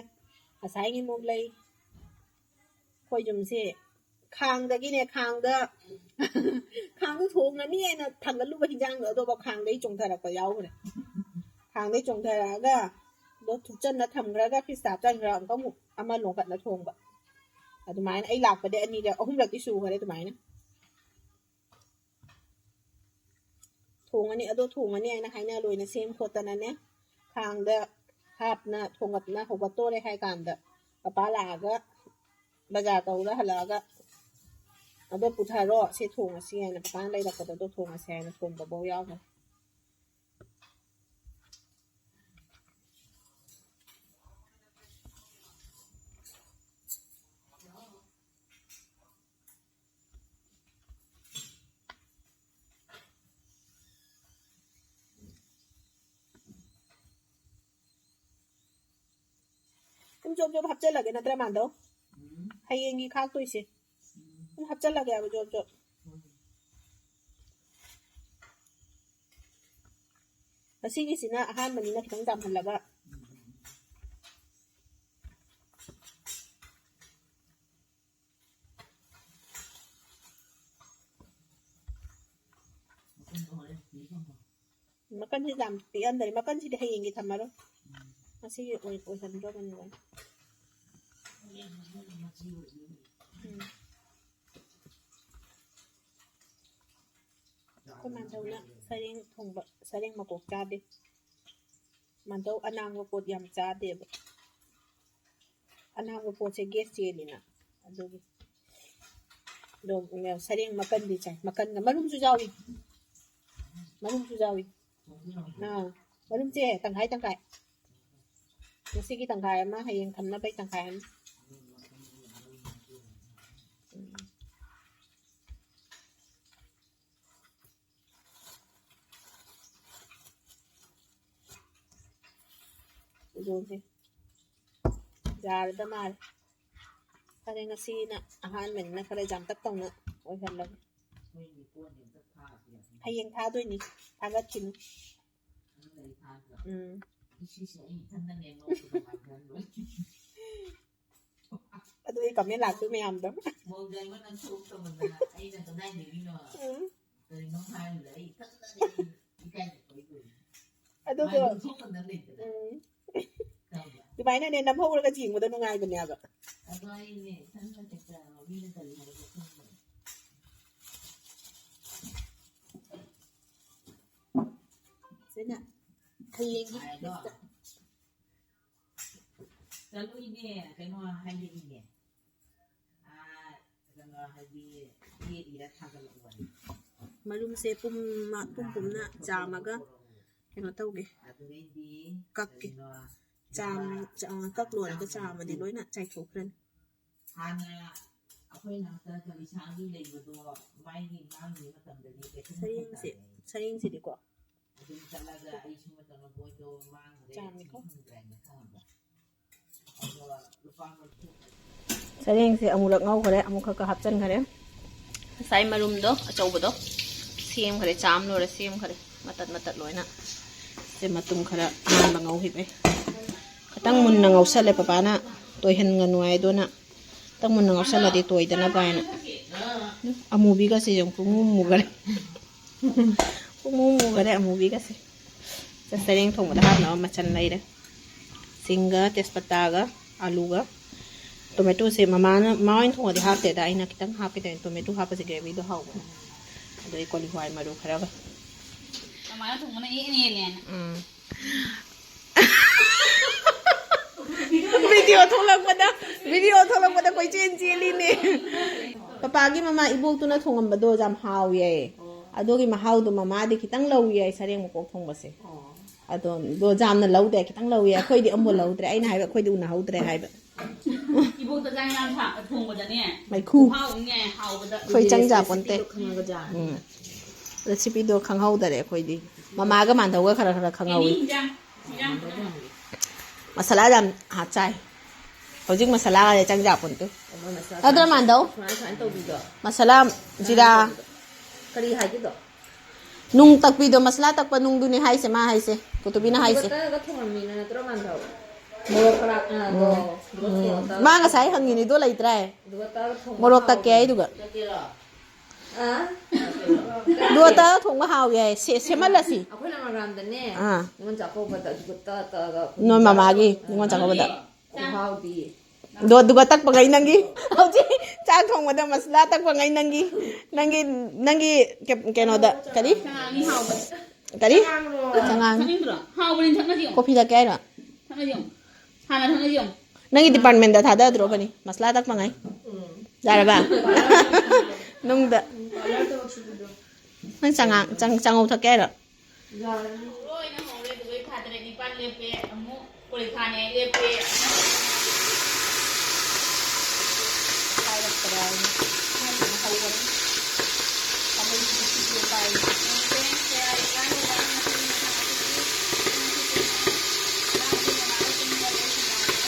ꯉꯁꯥꯏꯒꯤ ꯑꯃꯨꯛ ꯂꯩ꯫ ꯑꯩꯈꯣꯏ ꯌꯨꯝꯁꯦ ꯈꯥꯡꯗꯒꯤꯅꯦ, ꯈꯥꯡꯗ, ꯈꯥꯡꯗ ꯊꯣꯡꯉꯅꯤ ꯍꯥꯏꯅ ꯊꯥꯡꯒꯠꯂꯨꯕ ꯍꯤꯟꯖꯥꯡꯗꯣ ꯑꯗꯨꯐꯥꯎ ꯈꯥꯡꯗꯒꯤ ꯆꯣꯡꯊꯔꯛꯄ ꯌꯥꯎꯈ꯭ꯔꯦ꯫ ꯈꯥꯡꯗꯒꯤ ꯆꯣꯡꯊꯔꯛꯑꯒ ꯑꯗꯣ ꯊꯨꯞꯆꯟꯅ ꯊꯝꯈ꯭ꯔꯒ ꯐ꯭ꯔꯤꯖꯇ ꯍꯥꯞꯆꯟꯈ꯭ꯔꯒ ꯑꯃꯨꯛꯀ ꯑꯃꯨꯛ ꯑꯃ ꯂꯣꯡꯈꯠꯅ ꯊꯣꯡꯕ꯫ ꯑꯗꯨꯃꯥꯏꯅ ꯑꯩ ꯂꯥꯛꯄꯗꯩ ꯑꯅꯤꯔꯛ, ꯑꯍꯨꯝꯂꯛꯇꯤ ꯁꯨꯈꯔꯦ ꯑꯗꯨꯃꯥꯏꯅ꯫ ꯊꯣꯡꯉꯅꯤ, ꯑꯗꯣ ꯊꯣꯡꯉꯅꯤ ꯍꯥꯏꯅ ꯍꯥꯏꯅ ꯂꯣꯏꯅ ꯁꯦꯝ ꯈꯣꯠꯇꯅꯅꯦ, ꯈꯥꯡꯗ ꯍꯥꯞꯅ ꯊꯣꯡꯒꯠꯅ ꯍꯧꯒꯠꯇꯣꯔꯦ ꯍꯥꯏ ꯀꯥꯟꯗ, ꯄꯄꯥ ꯂꯥꯛꯑꯒ, ꯕꯖꯥꯔ ꯇꯧꯔ ꯍꯜꯂꯛꯑꯒ, "ꯑꯗꯣ ꯄꯨꯊꯔꯣ, ꯁꯤ ꯊꯣꯡꯉꯁꯤ" ꯍꯥꯏꯅ, ꯄꯄꯥꯅ ꯂꯩꯔꯛꯄꯗꯣ ꯑꯗꯣ ꯊꯣꯡꯉꯁꯤ ꯍꯥꯏꯅ ꯊꯣꯡꯕꯐꯧ ꯌꯥꯎꯈ꯭ꯔꯦ꯫ ꯖꯣꯕ ꯖꯣꯕ ꯍꯥꯞꯆꯜꯂꯒꯦ ꯅꯠꯇ꯭ꯔꯥ, ꯃꯥꯟꯗꯧ? ꯎꯝ꯫ ꯍꯌꯦꯡꯒꯤ ꯈꯥꯛꯇꯣꯏꯁꯦ꯫ ꯎꯝ꯫ ꯑꯗꯨꯝ ꯍꯥꯞꯆꯜꯂꯒꯦ ꯍꯥꯏꯕ, ꯖꯣꯕ ꯖꯣꯕ꯫ ꯎꯝ꯫ ꯉꯁꯤꯒꯤꯁꯤꯅ ꯑꯍꯥꯟꯕꯅꯤꯅ ꯈꯤꯇꯪ ꯆꯥꯝꯍꯜꯂꯒ꯫ ꯎꯝ꯫ ꯃꯀꯟꯁꯤ ꯌꯥꯝ ꯄꯤꯛꯍꯟꯗꯔꯦ꯫ ꯃꯀꯟꯁꯤꯗꯤ ꯍꯌꯦꯡꯒꯤ ꯊꯝꯃꯔꯣꯏ꯫ ꯎꯝ꯫ ꯉꯁꯤꯒꯤ ꯑꯣꯏ-, ꯑꯣꯏꯍꯟꯗ꯭ꯔꯕꯅꯤ ꯂꯣꯏꯅ꯫ ꯎꯝ꯫ ꯑꯩꯈꯣꯏ ꯃꯥꯟꯗꯧꯅ ꯁꯔꯦꯡ ꯊꯣꯡꯕ, ꯁꯔꯦꯡ ꯃꯀꯣꯛ ꯆꯥꯗꯦ꯫ ꯃꯥꯟꯗꯧ ꯑꯅꯥꯡꯕ ꯄꯣꯠ ꯌꯥꯝ ꯆꯥꯗꯦꯕ꯫ ꯑꯅꯥꯡꯕ ꯄꯣꯠꯁꯦ ꯒꯦꯁ ꯆꯦꯜꯂꯤꯅ꯫ ꯑꯗꯨꯒꯤ꯫ ꯑꯗꯣ, ꯎꯝ, ꯁꯔꯦꯡ ꯃꯀꯟꯗꯤ ꯆꯥꯏ꯫ ꯃꯀꯟꯒ ꯃꯔꯨꯝꯁꯨ ꯌꯥꯎꯏ꯫ ꯃꯔꯨꯝꯁꯨ ꯌꯥꯎꯏ꯫ ꯑꯥ, ꯃꯔꯨꯝꯁꯦ ꯇꯪꯈꯥꯏ ꯇꯪꯈꯥꯏ꯫ ꯉꯁꯤꯒꯤ ꯇꯪꯈꯥꯏ ꯑꯃ, ꯍꯌꯦꯡ ꯊꯝꯅꯕꯩ ꯇꯪꯈꯥꯏ ꯑꯃ꯫ ꯎꯝ꯫ ꯌꯦꯡꯁꯦ꯫ ꯌꯥꯔꯗ ꯃꯥꯜꯂꯦ꯫ ꯐꯔꯦ, ꯉꯁꯤꯅ ꯑꯍꯥꯟꯕꯅꯤꯅ ꯈꯔ ꯌꯥꯝꯇꯛ ꯇꯧꯅ ꯑꯣꯏꯍꯜꯂꯒꯦ꯫ ꯍꯌꯦꯡ ꯊꯥꯗꯣꯏꯅꯤ, ꯊꯥꯒꯠꯈꯤꯅꯤ꯫ ꯎꯝ꯫ ꯑꯗꯨꯒꯤ ꯀꯃꯦꯟ ꯂꯥꯛꯇꯣꯏ ꯃꯌꯥꯝꯗꯣ꯫ ꯎꯝ꯫ ꯑꯗꯨꯒ, ꯎꯝ꯫ ꯑꯗꯨꯃꯥꯏꯅꯅꯦ, ꯅꯝꯍꯧꯔꯒ ꯌꯦꯡꯕꯗ ꯅꯨꯡꯉꯥꯏꯕꯅꯦꯕ꯫ ꯁꯤꯅ ꯍꯌꯦꯡꯒꯤ ꯍꯥꯏꯗꯣ꯫ ꯆꯠꯂꯨꯏꯅꯦ, ꯀꯩꯅꯣ ꯍꯥꯏꯔꯛꯏꯅꯦ꯫ ꯑꯥ, ꯀꯩꯅꯣ ꯍꯥꯏꯗꯤ, ꯆꯦ ꯏꯔ ꯊꯥꯒꯠꯂꯛꯑꯣꯅꯦ꯫ ꯃꯔꯨꯝꯁꯦ ꯄꯨꯝꯃ-, ꯄꯨꯝ ꯄꯨꯝꯅ ꯆꯥꯝꯃꯒ ꯀꯩꯅꯣ ꯇꯧꯒꯦ꯫ ꯑꯗꯨꯗꯩꯗꯤ ꯀꯛꯀꯦ꯫ ꯀꯩꯅꯣ, ꯆꯥꯝ-, ꯆꯥ-, ꯀꯛ ꯂꯣꯏꯔꯒ ꯆꯥꯝꯃꯗꯤ ꯂꯣꯏꯅ ꯆꯥꯏꯊꯣꯛꯈ꯭ꯔꯅꯤ꯫ ꯍꯥꯟꯅ ꯑꯩꯈꯣꯏꯅ ꯍꯟꯗꯛ ꯀꯂꯤꯁꯥꯡꯒꯤ ꯂꯩꯕꯗꯣ, ꯃꯥꯏꯒꯤ ꯃꯥꯡꯒꯤ ꯃꯇꯝꯗꯗꯤ ꯀꯩꯁꯨ ꯁꯔꯦꯡꯁꯦ, ꯇꯧꯗꯕꯅꯦ꯫ ꯁꯔꯦꯡꯁꯤꯗꯤꯀꯣ꯫ ꯑꯗꯨꯝ ꯆꯠꯂꯒ ꯑꯩꯁꯨ ꯃꯇꯝ ꯃꯣꯏꯗꯣ ꯃꯥꯡꯈ꯭ꯔꯦ, ꯆꯥꯝꯃꯤꯀꯣ꯫ ꯊꯤ ꯈꯪꯗ꯭ꯔꯦ ꯍꯥꯏꯅ ꯈꯪꯉꯕ꯫ ꯑꯗꯣ ꯆꯔꯦꯡꯁꯦ ꯑꯃꯨꯔꯛ ꯉꯧꯈꯔꯦ, ꯑꯃꯨꯛꯈꯛꯀ ꯍꯥꯞꯆꯤꯟꯈꯔꯦ꯫ ꯉꯁꯥꯏ ꯃꯔꯨꯝꯗꯣ ꯑꯆꯧꯕꯗꯣ ꯁꯦꯝꯈꯔꯦ, ꯆꯥꯝ ꯂꯣꯏꯔ ꯁꯦꯝꯈꯔꯦ, ꯃꯇꯠ ꯃꯇꯠ ꯂꯣꯏꯅ꯫ ꯁꯦ ꯃꯇꯨꯝ ꯈꯔ ꯑꯍꯥꯟꯕ ꯉꯧꯈꯤꯕꯩ ꯈꯤꯇꯪ ꯃꯨꯟꯅ ꯉꯧꯁꯜꯂꯦ ꯄꯄꯥꯅ, ꯇꯣꯏꯍꯟꯒꯅꯨ ꯍꯥꯏꯗꯨꯅ꯫ ꯈꯤꯇꯪ ꯃꯨꯟꯅ ꯉꯧꯁꯜꯂꯗꯤ ꯇꯣꯏꯗꯅꯕ ꯍꯥꯏꯅ꯫ ꯑꯃꯨꯕꯤꯒꯁꯦ ꯌꯦꯡꯉꯨ, ꯄꯨꯡꯃꯨ ꯃꯨꯈꯔꯦ꯫ ꯄꯨꯡꯃꯨ ꯃꯨꯈꯔꯦ ꯑꯃꯨꯕꯤꯒꯁꯦ꯫ ꯆ- ꯆꯔꯦꯡ ꯊꯣꯡꯕꯗ ꯍꯥꯞꯅꯕ ꯃꯆꯜ ꯂꯩꯔꯦ꯫ ꯁꯤꯡꯒ ꯇꯦꯖꯄꯇꯥꯒ ꯑꯂꯨꯒ꯫ ꯇꯣꯃꯦꯇꯣꯁꯦ ꯃꯃꯥꯅ, ꯃꯃꯥ ꯍꯣꯏꯅ ꯊꯣꯡꯉꯗꯤ ꯍꯥꯞꯇꯦꯗ, ꯑꯩꯅ ꯈꯤꯇꯪ ꯍꯥꯞꯀꯦ ꯇꯧꯅꯤ꯫ ꯇꯣꯃꯦꯇꯣ ꯍꯥꯞꯄꯁꯦ ꯒ꯭ꯔꯦꯚꯤꯗꯣ ꯍꯥꯎꯕꯅꯦ꯫ ꯑꯗꯩ ꯀꯣꯂꯤ ꯍꯋꯥꯏ ꯃꯔꯨ ꯈꯔꯒ꯫ ꯃꯃꯥꯅ ꯊꯣꯡꯕꯅ ꯏꯍꯦꯟ ꯍꯦꯜꯂꯦꯅ꯫ ꯎꯝ꯫ ꯚꯤꯗꯤꯑꯣ ꯊꯣꯛꯂꯛꯄꯗ, ꯚꯤꯗꯤꯑꯣ ꯊꯣꯛꯂꯛꯄꯗ ꯀꯣꯏꯆꯦꯟ ꯆꯦꯜꯂꯤꯅꯦ꯫ ꯄꯄꯥꯒꯤ ꯃꯃꯥ ꯏꯕꯣꯛꯇꯨꯅ ꯊꯣꯡꯉꯝꯕꯗꯣ ꯌꯥꯝ ꯍꯥꯎꯋꯦ꯫ ꯑꯗꯨꯒꯤ ꯃꯍꯥꯎꯗꯣ ꯃꯃꯥꯗꯤ ꯈꯤꯇꯪ ꯂꯧꯋꯦ ꯁꯔꯦꯡ ꯃꯀꯣꯛ ꯊꯣꯡꯕꯁꯦ꯫ ꯑꯗꯣ, ꯑꯗꯣ ꯌꯥꯝꯅ ꯂꯧꯗꯦ, ꯈꯤꯇꯪ ꯂꯧꯋꯦ꯫ ꯑꯩꯈꯣꯏꯗꯤ ꯑꯃꯨꯛ ꯂꯧꯗ꯭ꯔꯦ꯫ ꯑꯩꯅ ꯍꯥꯏꯕ ꯑꯩꯈꯣꯏꯗꯤ ꯎꯅꯍꯧꯗ꯭ꯔꯦ ꯍꯥꯏꯕ꯫ ꯏꯕꯣꯛꯇ ꯆꯥꯛ ꯏꯟꯖꯥꯡ ꯊꯥ-, ꯊꯣꯡꯕꯗꯅꯦ꯫ ꯃꯩꯈꯨ꯫ ꯈꯨꯍꯥꯎ ꯑꯃꯅꯦ, ꯍꯥꯎꯕꯗ꯫ ꯑꯩꯈꯣꯏ ꯆꯪ ꯖꯥꯄꯣꯟꯇꯦ꯫ ꯔꯦꯁꯤꯄꯤꯗꯣ ꯈꯪꯉꯒ ꯆꯥ꯫ ꯎꯝ꯫ ꯔꯦꯁꯤꯄꯤꯗꯣ ꯈꯪꯍꯧꯗꯔꯦ ꯑꯩꯈꯣꯏꯗꯤ꯫ ꯃꯃꯥꯒ ꯃꯥꯟꯗꯧꯒ ꯈꯔ ꯈꯔ ꯈꯪꯍꯧꯋꯤ꯫ ꯀꯦꯅꯤ ꯏꯟꯖꯥꯡ, ꯏꯟꯖꯥꯡ꯫ ꯃꯁꯥꯂꯥ ꯌꯥꯝ ꯍꯥꯞ ꯆꯥꯏ꯫ ꯍꯧꯖꯤꯛ ꯃꯁꯥꯂꯥꯒꯁꯦ ꯆꯪ ꯖꯥꯄꯣꯟꯇꯦ꯫ ꯃꯣꯏ ꯃꯁꯥꯂꯥ ꯅꯠꯇ꯭ꯔ ꯃꯥꯟꯗꯧ? ꯁꯨꯃꯥꯏꯅ, ꯁꯨꯃꯥꯏꯅ ꯇꯧꯕꯤꯗꯣ꯫ ꯃꯁꯥꯂꯥ, ꯖꯤꯔꯥ꯫ ꯀꯔꯤ ꯍꯥꯏꯒꯦꯗꯣ? ꯅꯨꯡ ꯇꯛꯄꯤꯗꯣ, ꯃꯁꯥꯂꯥ ꯇꯛꯄ ꯅꯨꯡꯗꯨꯅꯦ ꯍꯥꯏꯁꯦ, ꯃꯥ ꯍꯥꯏꯁꯦ, ꯀꯨꯇꯨꯕꯤꯅ ꯍꯥꯏꯁꯦ꯫ ꯑꯗꯨꯒ ꯇꯛꯑꯒ ꯊꯣꯡꯉꯝꯃꯤꯅ ꯅꯠꯇ꯭ꯔꯣ ꯃꯥꯟꯗꯧ? ꯃꯣꯔꯣꯛ ꯈꯔ, ꯑ, ꯗꯣ, ꯎꯝ꯫ ꯑꯗꯨꯒ ꯎꯝ꯫ ꯊꯣꯡꯉ ꯇꯛꯑꯒ ꯃꯥ ꯉꯁꯥꯏ ꯍꯪꯉꯤꯅꯤꯗꯣ ꯂꯩꯇ꯭ꯔꯥ? ꯑꯗꯨꯒ ꯇꯛꯑꯒ ꯊꯣꯡꯕ ꯃꯣꯔꯣꯛ ꯇꯛꯀꯦ ꯍꯥꯎꯕꯅꯦ꯫ ꯍꯥꯏꯗꯨꯒ꯫ ꯑ? ꯑꯗꯨꯒ ꯇꯛꯑꯒ ꯊꯣꯡꯕ ꯍꯥꯎꯋꯦ ꯍꯥꯏ꯫ ꯁꯦ-, ꯁꯦꯝꯍꯜꯂꯁꯤ꯫ ꯑꯩꯈꯣꯏ ꯂꯃꯔꯥꯝꯗꯅꯦ, ꯑꯥ꯫ ꯅꯤꯉꯣꯜ ꯆꯥꯛꯀꯧꯕꯗ ꯑꯗꯨꯒ ꯇꯛꯑ ꯇꯛꯑꯒ ꯅꯣꯏ ꯃꯃꯥꯒꯤ ꯅꯤꯉꯣꯜ ꯆꯥꯛꯀꯧꯕꯗ꯫ ꯈꯨꯍꯥꯎꯗꯤ꯫ ꯑꯗꯣ ꯑꯗꯨꯒ ꯇꯛꯄꯉꯩ ꯅꯪꯒꯤ ꯍꯧꯖꯤꯛ ꯆꯥꯛ ꯊꯣꯡꯕꯗ ꯃꯁꯂꯥ ꯇꯛꯄꯉꯩ ꯅꯪꯒꯤ, ꯅꯪꯒꯤ, ꯅꯪꯒꯤ ꯀꯦ-, ꯀꯩꯅꯣꯗ ꯀꯔꯤ? ꯆꯉꯥꯡꯅꯤ ꯍꯥꯎꯕ꯫ ꯀꯔꯤ? ꯆꯉꯥꯡ꯫ ꯊꯛꯅꯤꯡꯗ꯭ꯔꯣ? ꯍꯥꯎꯕꯅꯤ, ꯊꯛꯅꯁꯤ ꯌꯦꯡꯉꯨ꯫ ꯀꯣꯐꯤ ꯊꯛꯀꯦ ꯍꯥꯏꯔꯣ? ꯊꯛꯅꯁꯤ ꯌꯦꯡꯉꯨ꯫ ꯍꯥꯟꯅ ꯊꯛꯅꯁꯤ ꯌꯦꯡꯉꯨ꯫ ꯅꯪꯒꯤ ꯗꯤꯄꯥꯔꯠꯃꯦꯟꯗ ꯊꯥꯗꯗ꯭ꯔꯣꯕꯅꯤ ꯃꯁꯂꯥ ꯇꯛꯄꯉꯩ? ꯌꯥꯔꯕ? ꯅꯨꯡꯗ꯫ ꯅꯪ ꯆꯉꯥꯡ, ꯆꯪ-, ꯆꯉꯧ ꯊꯛꯀꯦ ꯍꯥꯏꯔꯣ? ꯂꯣꯏꯅ ꯍꯧꯔꯦ, ꯑꯗꯨꯒ ꯊꯥ ꯇꯔꯦꯠ ꯅꯤꯄꯥꯜ ꯂꯦꯞꯄꯦ, ꯑꯃꯨꯛ ꯄꯔꯤꯈꯥꯅꯦ ꯂꯦꯞꯄꯦ꯫ ꯍꯥꯏꯔꯛꯄꯗ ꯑꯃꯨꯛ ꯍꯧꯒꯅꯤ꯫ ꯊꯥꯕꯜꯁꯤꯗꯤ ꯁꯤꯗꯤ ꯎꯄꯥꯏ ꯂꯩꯇꯦ꯫ ꯀꯌꯥ ꯀꯥꯟꯗꯦꯗ ꯉꯁꯤ ꯅꯨꯃꯤꯠ ꯊꯥ ꯑꯁꯤꯗꯤ꯫ ꯉꯁꯤ ꯄꯨꯡ ꯇꯔꯥ ꯃꯈꯥꯏ ꯇꯨꯝꯕ ꯂꯣꯏꯁꯤꯜꯂꯛꯑꯦ꯫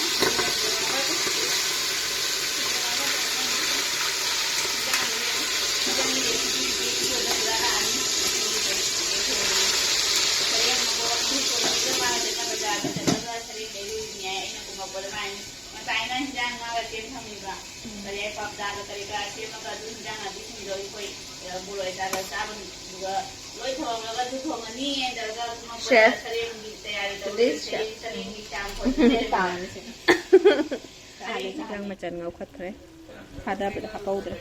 ꯍꯤꯟꯖꯥꯡ ꯉꯥꯒ ꯁꯦꯝ ꯊꯝꯃꯤꯕ꯫ ꯀꯔꯤ ꯍꯥꯏ, ꯄꯥꯞꯗꯥꯒ ꯀꯔꯤ ꯀꯔꯥ ꯁꯦꯝꯃꯒ ꯑꯗꯨ ꯍꯤꯟꯖꯥꯡ ꯅꯥꯄꯤꯁꯤꯡꯗꯣ ꯑꯩꯈꯣꯏ, ꯑ, ꯕꯣꯔꯣꯏ ꯑꯆꯥꯔꯒ ꯆꯥꯕꯅꯤ꯫ ꯑꯗꯨꯒ ꯂꯣꯏ ꯊꯣꯡꯉꯒꯁꯨ ꯊꯣꯡꯉꯅꯤ꯫ ꯑꯗꯨꯒ ꯁꯦ꯫ ꯁꯔꯦꯡꯒꯤ ꯇꯌꯥꯔꯤ ꯇꯧꯔꯤ꯫ ꯁꯔꯦꯡ, ꯁꯔꯦꯡꯒꯤ ꯆꯥꯝ ꯈꯣꯠꯄ ꯂꯩꯔꯝꯃꯦꯕ꯫ ꯇꯥꯕꯅꯤ ꯁꯦ꯫ ꯁꯔꯦꯡ ꯏꯟꯖꯥꯡ ꯃꯆꯜ ꯉꯧꯈꯠꯈ꯭ꯔꯦ꯫ ꯊꯥꯗꯕꯗ ꯍꯥꯞꯍꯧꯗ꯭ꯔꯦ꯫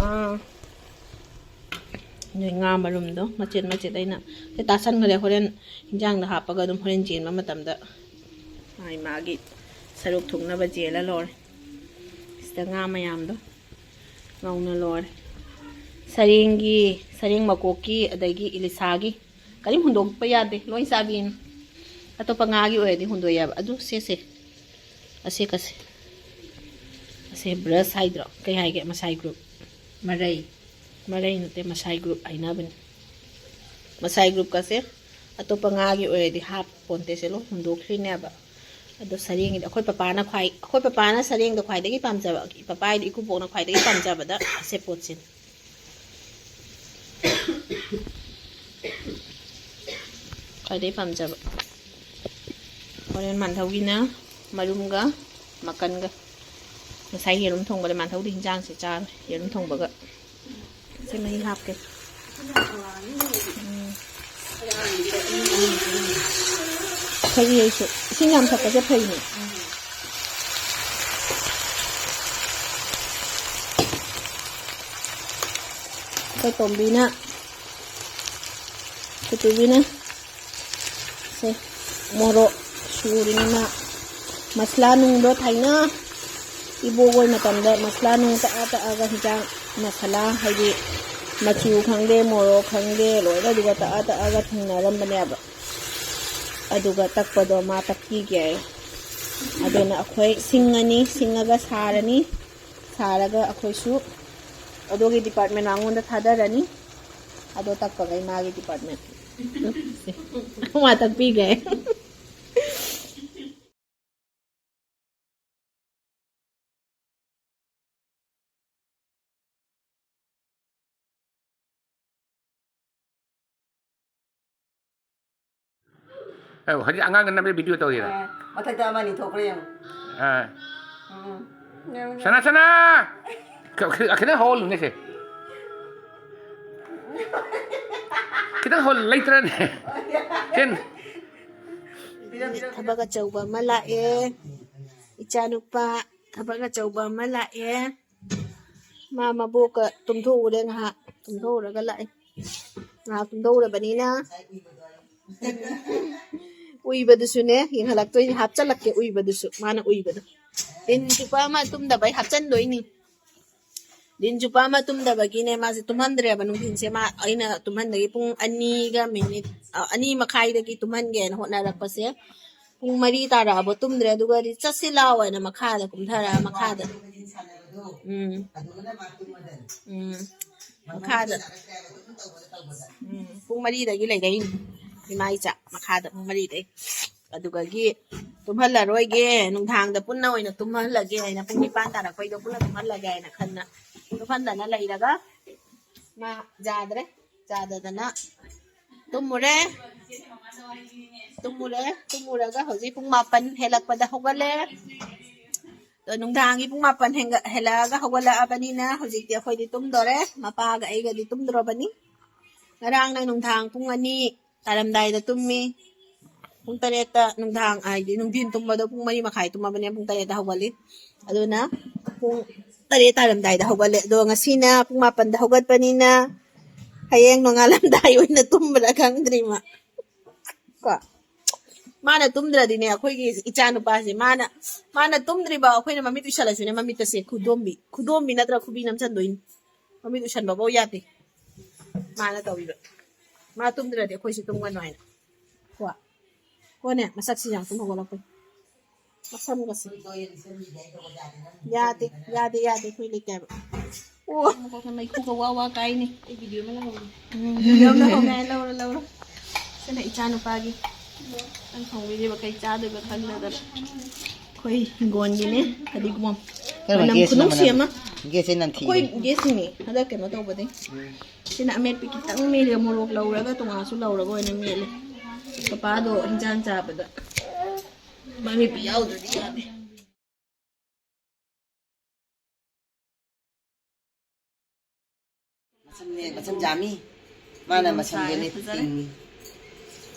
ꯑꯥ꯫ ꯑꯗꯩ ꯉꯥ ꯃꯔꯨꯝꯗꯣ ꯃꯆꯦꯠ ꯃꯆꯦꯠ ꯑꯩꯅ ꯁꯤ ꯇꯥꯁꯟꯈ꯭ꯔꯦ꯫ ꯍꯣꯔꯦꯟ ꯏꯟꯖꯥꯡꯗ ꯍꯥꯞꯄꯒ ꯑꯗꯨꯝ ꯍꯣꯔꯦꯟ ꯆꯦꯟꯕ ꯃꯇꯝꯗ ꯃꯥꯒꯤ ꯃꯥꯒꯤ ꯁꯔꯨꯛ ꯊꯨꯡꯅꯕ ꯆꯦꯜꯂ ꯂꯣꯏꯔꯦ꯫ ꯁꯤꯗ ꯉꯥ ꯃꯌꯥꯝꯗꯣ ꯉꯧꯅ ꯂꯣꯏꯔꯦ꯫ ꯁꯔꯦꯡꯒꯤ, ꯁꯔꯦꯡ ꯃꯀꯣꯛꯀꯤ, ꯑꯗꯒꯤ ꯏꯂꯤꯁꯥꯒꯤ ꯀꯔꯤꯝ ꯍꯨꯟꯗꯣꯛꯄ ꯌꯥꯗꯦ, ꯂꯣꯏ ꯆꯥꯕꯤꯅꯤ꯫ ꯑꯇꯣꯞꯄ ꯉꯥꯒꯤ ꯑꯣꯏꯔꯗꯤ ꯍꯨꯟꯗꯣꯛ ꯌꯥꯕ꯫ ꯑꯗꯨ ꯁꯦ ꯁꯦ, ꯑꯁꯦ ꯀꯁꯦ, ꯑꯁꯦ ꯕ꯭ꯔꯁ ꯍꯥꯏꯗ꯭ꯔꯣ? ꯀꯩ ꯍꯥꯏꯒꯦ? ꯃꯁꯥꯏ ꯒ꯭ꯔꯨꯞ꯫ ꯃꯔꯩ꯫ ꯃꯔꯩ ꯅꯠꯇꯦ, ꯃꯁꯥꯏ ꯒ꯭ꯔꯨꯞ ꯍꯥꯏꯅꯕꯅꯤ꯫ ꯃꯁꯥꯏ ꯒ꯭ꯔꯨꯞꯀꯁꯦ ꯑꯇꯣꯞꯄ ꯉꯥꯒꯤ ꯑꯣꯏꯔꯗꯤ ꯍꯥꯞꯄꯣꯟꯇꯦ, ꯁꯦ ꯂꯣꯏ ꯍꯨꯟꯗꯣꯛꯈ꯭ꯔꯤꯅꯦꯕ꯫ ꯑꯗꯣ ꯁꯔꯦꯡꯒꯤꯗꯤ ꯑꯩꯈꯣꯏ ꯄꯄꯥꯅ ꯈ꯭ꯋꯥꯏ, ꯑꯩꯈꯣꯏ ꯄꯄꯥꯅ ꯁꯔꯦꯡꯗꯣ ꯈ꯭ꯋꯥꯏꯗꯒꯤ ꯄꯥꯝꯖꯕ, ꯄꯄꯥ ꯍꯥꯏꯗꯤ ꯏꯀꯨꯕꯣꯛꯅ ꯈ꯭ꯋꯥꯏꯗꯒꯤ ꯄꯥꯝꯖꯕꯗ ꯑꯁꯦ ꯄꯣꯠꯁꯤꯅꯤ꯫ ꯈ꯭ꯋꯥꯏꯗꯒꯤ ꯄꯥꯝꯖꯕ꯫ ꯍꯣꯔꯦꯟ ꯃꯥꯟꯊꯧꯒꯤꯅ ꯃꯔꯨꯝꯒ ꯃꯀꯟꯒ꯫ ꯉꯁꯥꯏ ꯌꯦꯔꯨꯝ ꯊꯣꯡꯕꯗ ꯃꯥꯟꯊꯧꯗꯤ ꯍꯤꯟꯖꯥꯡꯁꯦ ꯆꯥꯔꯣꯏ, ꯌꯦꯔꯨꯝ ꯊꯣꯡꯕꯒ꯫ ꯁꯤ ꯃꯍꯤ ꯍꯥꯞꯀꯦ꯫ ꯎꯝ꯫ ꯊꯛꯏ ꯑꯩꯁꯨ꯫ ꯏꯁꯤꯡ ꯌꯥꯝ ꯊꯛꯄꯁꯦ ꯐꯩꯅꯦ꯫ ꯑꯩꯈꯣꯏ ꯇꯣꯝꯕꯤꯅ, ꯀꯨꯇꯨꯕꯤꯅ ꯁꯦ, ꯃꯣꯔꯣꯛ ꯁꯨꯔꯤꯅꯤꯅ ꯃꯁꯂꯥ ꯅꯨꯡꯗꯣ ꯊꯥꯏꯅ ꯏꯕꯣꯛ ꯍꯣꯏ ꯃꯇꯝꯗ ꯃꯁꯂꯥ ꯅꯨꯡ ꯇꯛꯑ ꯇꯛꯑꯒ ꯍꯤꯟꯖꯥꯡ ꯃꯁꯂꯥ, ꯍꯥꯏꯗꯤ ꯃꯆꯨ ꯈꯪꯗꯦ, ꯃꯣꯔꯣꯛ ꯈꯪꯗꯦ, ꯂꯣꯏꯅ ꯑꯗꯨꯒ ꯇꯛꯑ ꯇꯛꯑꯒ ꯊꯝꯅꯔꯝꯕꯅꯦꯕ꯫ ꯑꯗꯨꯒ ꯇꯛꯄꯗꯣ ꯃꯥ ꯇꯛꯄꯤꯒꯦ꯫ ꯑꯗꯨꯅ ꯑꯩꯈꯣꯏ ꯁꯤꯡꯉꯅꯤ, ꯁꯤꯡꯉꯒ ꯁꯥꯔꯅꯤ꯫ ꯁꯥꯔꯒ ꯑꯩꯈꯣꯏꯁꯨ ꯑꯗꯨꯒꯤ ꯗꯤꯄꯥꯔꯠꯃꯦꯟ ꯃꯉꯣꯟꯗ ꯊꯥꯗꯔꯅꯤ꯫ ꯑꯗꯣ ꯇꯛꯄꯈꯩ ꯃꯥꯒꯤ ꯗꯤꯄꯥꯔꯠꯃꯦꯟ꯫ ꯃꯥ ꯇꯥꯛꯄꯤꯒꯦ꯫ ꯑꯧ, ꯍꯧꯖꯤꯛ ꯑꯉꯥꯡꯅ ꯅꯝꯕꯒꯤ ꯚꯤꯗꯤꯑꯣ ꯇꯧꯔꯤꯔꯥ? ꯑꯥ, ꯃꯊꯛꯇ ꯑꯃ ꯑꯅꯤ ꯊꯣꯛꯈ꯭ꯔꯦ ꯌꯦꯡꯉꯨ꯫ ꯑꯥ꯫ ꯁꯅꯥ, ꯁꯅꯥ! ꯈ-, ꯈ-, ꯈꯤꯇꯪ ꯍꯧꯍꯜꯂꯨꯅꯦ ꯁꯦ꯫ ꯈꯤꯇꯪ ꯍꯧꯍꯜ-, ꯂꯩꯇ꯭ꯔꯅꯦ? ꯁꯦ꯫ ꯊꯕꯛ ꯑꯆꯧꯕ ꯑꯃ ꯂꯥꯛꯑꯦ꯫ ꯏꯆꯥꯅꯨꯄꯥ ꯊꯕꯛ ꯑꯆꯧꯕ ꯑꯃ ꯂꯥꯛꯑꯦ꯫ ꯃꯥ ꯃꯕꯣꯛꯀ ꯇꯨꯝꯊꯣꯛꯎꯔꯦ ꯉꯥꯏꯍꯥꯛ꯫ ꯇꯨꯝꯊꯣꯛꯎꯔꯒ ꯂꯥꯛꯑꯦ꯫ ꯉꯥꯏꯍꯥꯛ ꯇꯨꯝꯊꯣꯛꯎꯔꯕꯅꯤꯅ ꯎꯏꯕꯗꯨꯁꯨꯅꯦ, ꯌꯦꯡꯍꯜꯂꯛꯇꯣꯏꯅꯦ, ꯍꯥꯞꯆꯜꯂꯛꯀꯦ ꯎꯏꯕꯗꯨꯁꯨ, ꯃꯥꯅ ꯎꯏꯕꯗꯣ꯫ ꯗꯤꯟ ꯆꯨꯞꯄ ꯑꯃ ꯇꯨꯝꯗꯕꯩ ꯍꯥꯞꯆꯟꯗꯣꯏꯅꯤ꯫ ꯗꯤꯟ ꯆꯨꯞꯄ ꯑꯃ ꯇꯨꯝꯗꯕꯒꯤꯅꯦ, ꯃꯥꯁꯦ ꯇꯨꯝꯍꯟꯗ꯭ꯔꯦꯕ ꯅꯨꯡꯊꯤꯟꯁꯦ꯫ ꯃꯥ, ꯑꯩꯅ ꯇꯨꯝꯍꯟꯗꯒꯤ ꯄꯨꯡ ꯑꯅꯤꯒ ꯃꯤꯅꯤꯠ, ꯑ, ꯑꯅꯤ ꯃꯈꯥꯏꯗꯒꯤ ꯇꯨꯝꯍꯟꯒꯦꯅ ꯍꯣꯠꯅꯔꯛꯄꯁꯦ, ꯄꯨꯡ ꯃꯔꯤ ꯇꯥꯔꯛꯑꯕ ꯇꯨꯝꯗ꯭ꯔꯦ꯫ ꯑꯗꯨꯒꯗꯤ "ꯆꯠꯁꯤ ꯂꯥꯎ" ꯍꯥꯏꯅ ꯃꯈꯥꯗ ꯀꯨꯝꯊꯔꯛꯑ ꯃꯈꯥꯗ꯫ ꯎꯝ꯫ ꯎꯝ꯫ ꯃꯈꯥꯗ꯫ ꯎꯝ꯫ ꯄꯨꯡ ꯃꯔꯤꯗꯒꯤ ꯂꯩꯔꯛꯏꯅꯤ ꯏꯃꯥ ꯏꯆꯥ ꯃꯈꯥꯗ ꯄꯨꯡ ꯃꯔꯤꯗꯩ꯫ ꯑꯗꯨꯗꯒꯤ ꯇꯨꯝꯍꯜꯂꯔꯣꯏꯒꯦ, ꯅꯨꯡꯗꯥꯡꯗ ꯄꯨꯟꯅ ꯑꯣꯏꯅ ꯇꯨꯝꯍꯜꯂꯒꯦ ꯍꯥꯏꯅ, ꯄꯨꯡ ꯅꯤꯄꯥꯟ ꯇꯥꯔꯛꯄꯩꯗꯣ ꯄꯨꯟꯅ ꯇꯨꯝꯍꯜꯂꯒꯦ ꯍꯥꯏꯅ ꯈꯟꯅ ꯇꯨꯝꯍꯟꯗꯅ ꯂꯩꯔꯒ ꯃꯥ ꯌꯥꯗ꯭ꯔꯦ꯫ ꯆꯥꯗꯗꯅ ꯇꯨꯝꯃꯨꯔꯦ꯫ ꯇꯨꯝꯃꯨꯔꯦ꯫ ꯇꯨꯝꯃꯨꯔꯒ ꯍꯧꯖꯤꯛ ꯄꯨꯡ ꯃꯥꯄꯟ ꯍꯦꯜꯂꯛꯄꯗ ꯍꯧꯒꯠꯂꯦ꯫ ꯑꯗꯣ ꯅꯨꯡꯗꯥꯡꯒꯤ ꯄꯨꯡ ꯃꯥꯄꯟ ꯍꯦꯟꯒ-, ꯍꯦꯜꯂꯛꯑꯒ ꯍꯧꯒꯠꯂꯛꯑꯕꯅꯤꯅ ꯍꯧꯖꯤꯛꯇꯤ ꯑꯩꯈꯣꯏꯗꯤ ꯇꯨꯝꯗꯣꯔꯦ꯫ ꯃꯄꯥꯒ ꯑꯩꯒꯗꯤ ꯇꯨꯝꯗ꯭ꯔꯣꯕꯅꯤ꯫ ꯉꯔꯥꯡꯅ ꯅꯨꯡꯗꯥꯡ ꯄꯨꯡ ꯑꯅꯤ ꯇꯥꯔꯝꯗꯥꯏꯗ ꯇꯨꯝꯃꯤ꯫ ꯄꯨꯡ ꯇꯔꯦꯠꯇ ꯅꯨꯡꯗꯥꯡ, ꯍꯥꯏꯗꯤ ꯅꯨꯡꯊꯤꯟ ꯇꯨꯝꯕꯗꯣ ꯄꯨꯡ ꯃꯔꯤ ꯃꯈꯥꯏ ꯇꯨꯝꯃꯕꯅꯦ, ꯄꯨꯡ ꯇꯔꯦꯠꯇ ꯍꯧꯒꯠꯂꯤ꯫ ꯑꯗꯨꯅ ꯄꯨꯡ ꯇꯔꯦꯠ ꯇꯥꯔꯝꯗꯥꯏꯗ ꯍꯧꯒꯠꯂꯦ꯫ ꯑꯗꯣ ꯉꯁꯤꯅ ꯄꯨꯡ ꯃꯥꯄꯟꯗ ꯍꯧꯒꯠꯄꯅꯤꯅ ꯍꯌꯦꯡ ꯅꯣꯡꯉꯥꯜꯂꯝꯗꯥꯏ ꯑꯣꯏꯅ ꯇꯨꯝꯕ꯭ꯔꯥ ꯈꯪꯗ꯭ꯔꯤ ꯃꯥ꯫ ꯀꯣ? ꯃꯥꯅ ꯇꯨꯝꯗ꯭ꯔꯗꯤꯅꯦ, ꯑꯩꯈꯣꯏꯒꯤ ꯏꯆꯥ ꯅꯨꯄꯥꯁꯦ, ꯃꯥꯅ, ꯃꯥꯅ ꯇꯨꯝꯗ꯭ꯔꯤꯕ ꯑꯩꯈꯣꯏꯅ ꯃꯃꯤꯠ ꯎꯏꯁꯜꯂꯁꯨꯅꯦ, ꯃꯃꯤꯠꯇꯁꯦ ꯈꯨꯗꯣꯝꯕꯤ, ꯈꯨꯗꯣꯝꯕꯤ ꯅꯠꯇ꯭ꯔ ꯈꯨꯕꯤ ꯅꯝꯁꯟꯗꯣꯏꯅꯤ꯫ ꯃꯃꯤꯠ ꯎꯏꯁꯟꯕꯐꯧ ꯌꯥꯗꯦ ꯃꯥꯅ ꯇꯧꯔꯤꯕ꯫ ꯃꯥ ꯇꯨꯝꯗ꯭ꯔꯗꯤ ꯑꯩꯈꯣꯏꯁꯨ ꯇꯨꯝꯒꯅꯨ ꯍꯥꯏꯅ꯫ ꯀꯣ? ꯀꯣꯅꯦ, ꯃꯁꯛꯁꯤ ꯌꯥꯝ ꯇꯨꯝ ꯍꯧꯒꯠꯂꯛꯄꯩ꯫ ꯃꯁꯝꯒꯁꯦ꯫ ꯌꯥꯗꯦ, ꯌꯥꯗꯦ, ꯌꯥꯗꯦ, ꯑꯩꯈꯣꯏ ꯂꯩꯇꯦ ꯍꯥꯏꯕ꯫ ꯑꯣ꯫ ꯃꯈꯣꯛꯁꯦ ꯃꯩꯈꯨꯒ ꯋꯥ ꯋꯥ ꯀꯥꯏꯅꯤ꯫ ꯑꯩ ꯚꯤꯗꯤꯑꯣ ꯑꯃ ꯂꯧꯍꯧꯒꯦ꯫ ꯎꯝ, ꯚꯤꯗꯤꯑꯣ ꯑꯃ ꯂꯧꯍꯧꯒꯦ ꯍꯥꯏ, ꯂꯧꯔꯣ, ꯂꯧꯔꯣ꯫ ꯁꯤꯅ ꯏꯆꯥ ꯅꯨꯄꯥꯒꯤ꯫ ꯅꯪ ꯊꯣꯡꯕꯤꯔꯤꯕ ꯀꯩ ꯆꯥꯗꯣꯏꯕ ꯈꯪꯗꯗꯅ꯫ ꯑꯩꯈꯣꯏ ꯍꯤꯡꯒꯣꯜꯒꯤꯅꯦ, ꯐꯗꯤꯒꯣꯝ꯫ ꯀꯔꯝꯕ ꯃꯅꯝ ꯒꯦꯁꯅꯣ ꯈꯨꯅꯨꯡꯁꯤ ꯃꯅꯝ? ꯑꯃ꯫ ꯒꯦꯁꯁꯦ ꯅꯝꯊꯤꯌꯦ꯫ ꯑꯩꯈꯣꯏ ꯒꯦꯁꯅꯤ, ꯍꯟꯗꯛ ꯀꯩꯅꯣ ꯇꯧꯕꯗꯩ꯫ ꯎꯝ꯫ ꯁꯤꯅ ꯑꯃꯦꯠꯄꯤ ꯈꯤꯇꯪ ꯃꯦꯠꯂꯦ, ꯃꯣꯔꯣꯛ ꯂꯧꯔꯒ ꯇꯣꯉꯥꯟꯁꯨ ꯂꯧꯔꯒ ꯑꯣꯏꯅ ꯃꯦꯠꯂꯦ꯫ ꯄꯄꯥꯗꯣ ꯍꯤꯟꯖꯥꯡ ꯆꯥꯕꯗ ꯃꯃꯤꯠꯄꯤ ꯌꯥꯎꯗ꯭ꯔꯗꯤ ꯌꯥꯗꯦ꯫ ꯃꯁꯝ ꯌꯥꯝꯃꯤ꯫ ꯃꯥꯅ ꯃꯁꯝ ꯌꯦꯜꯂꯤ꯫ ꯐꯖꯔꯦ꯫ ꯇꯤꯡꯉꯤ꯫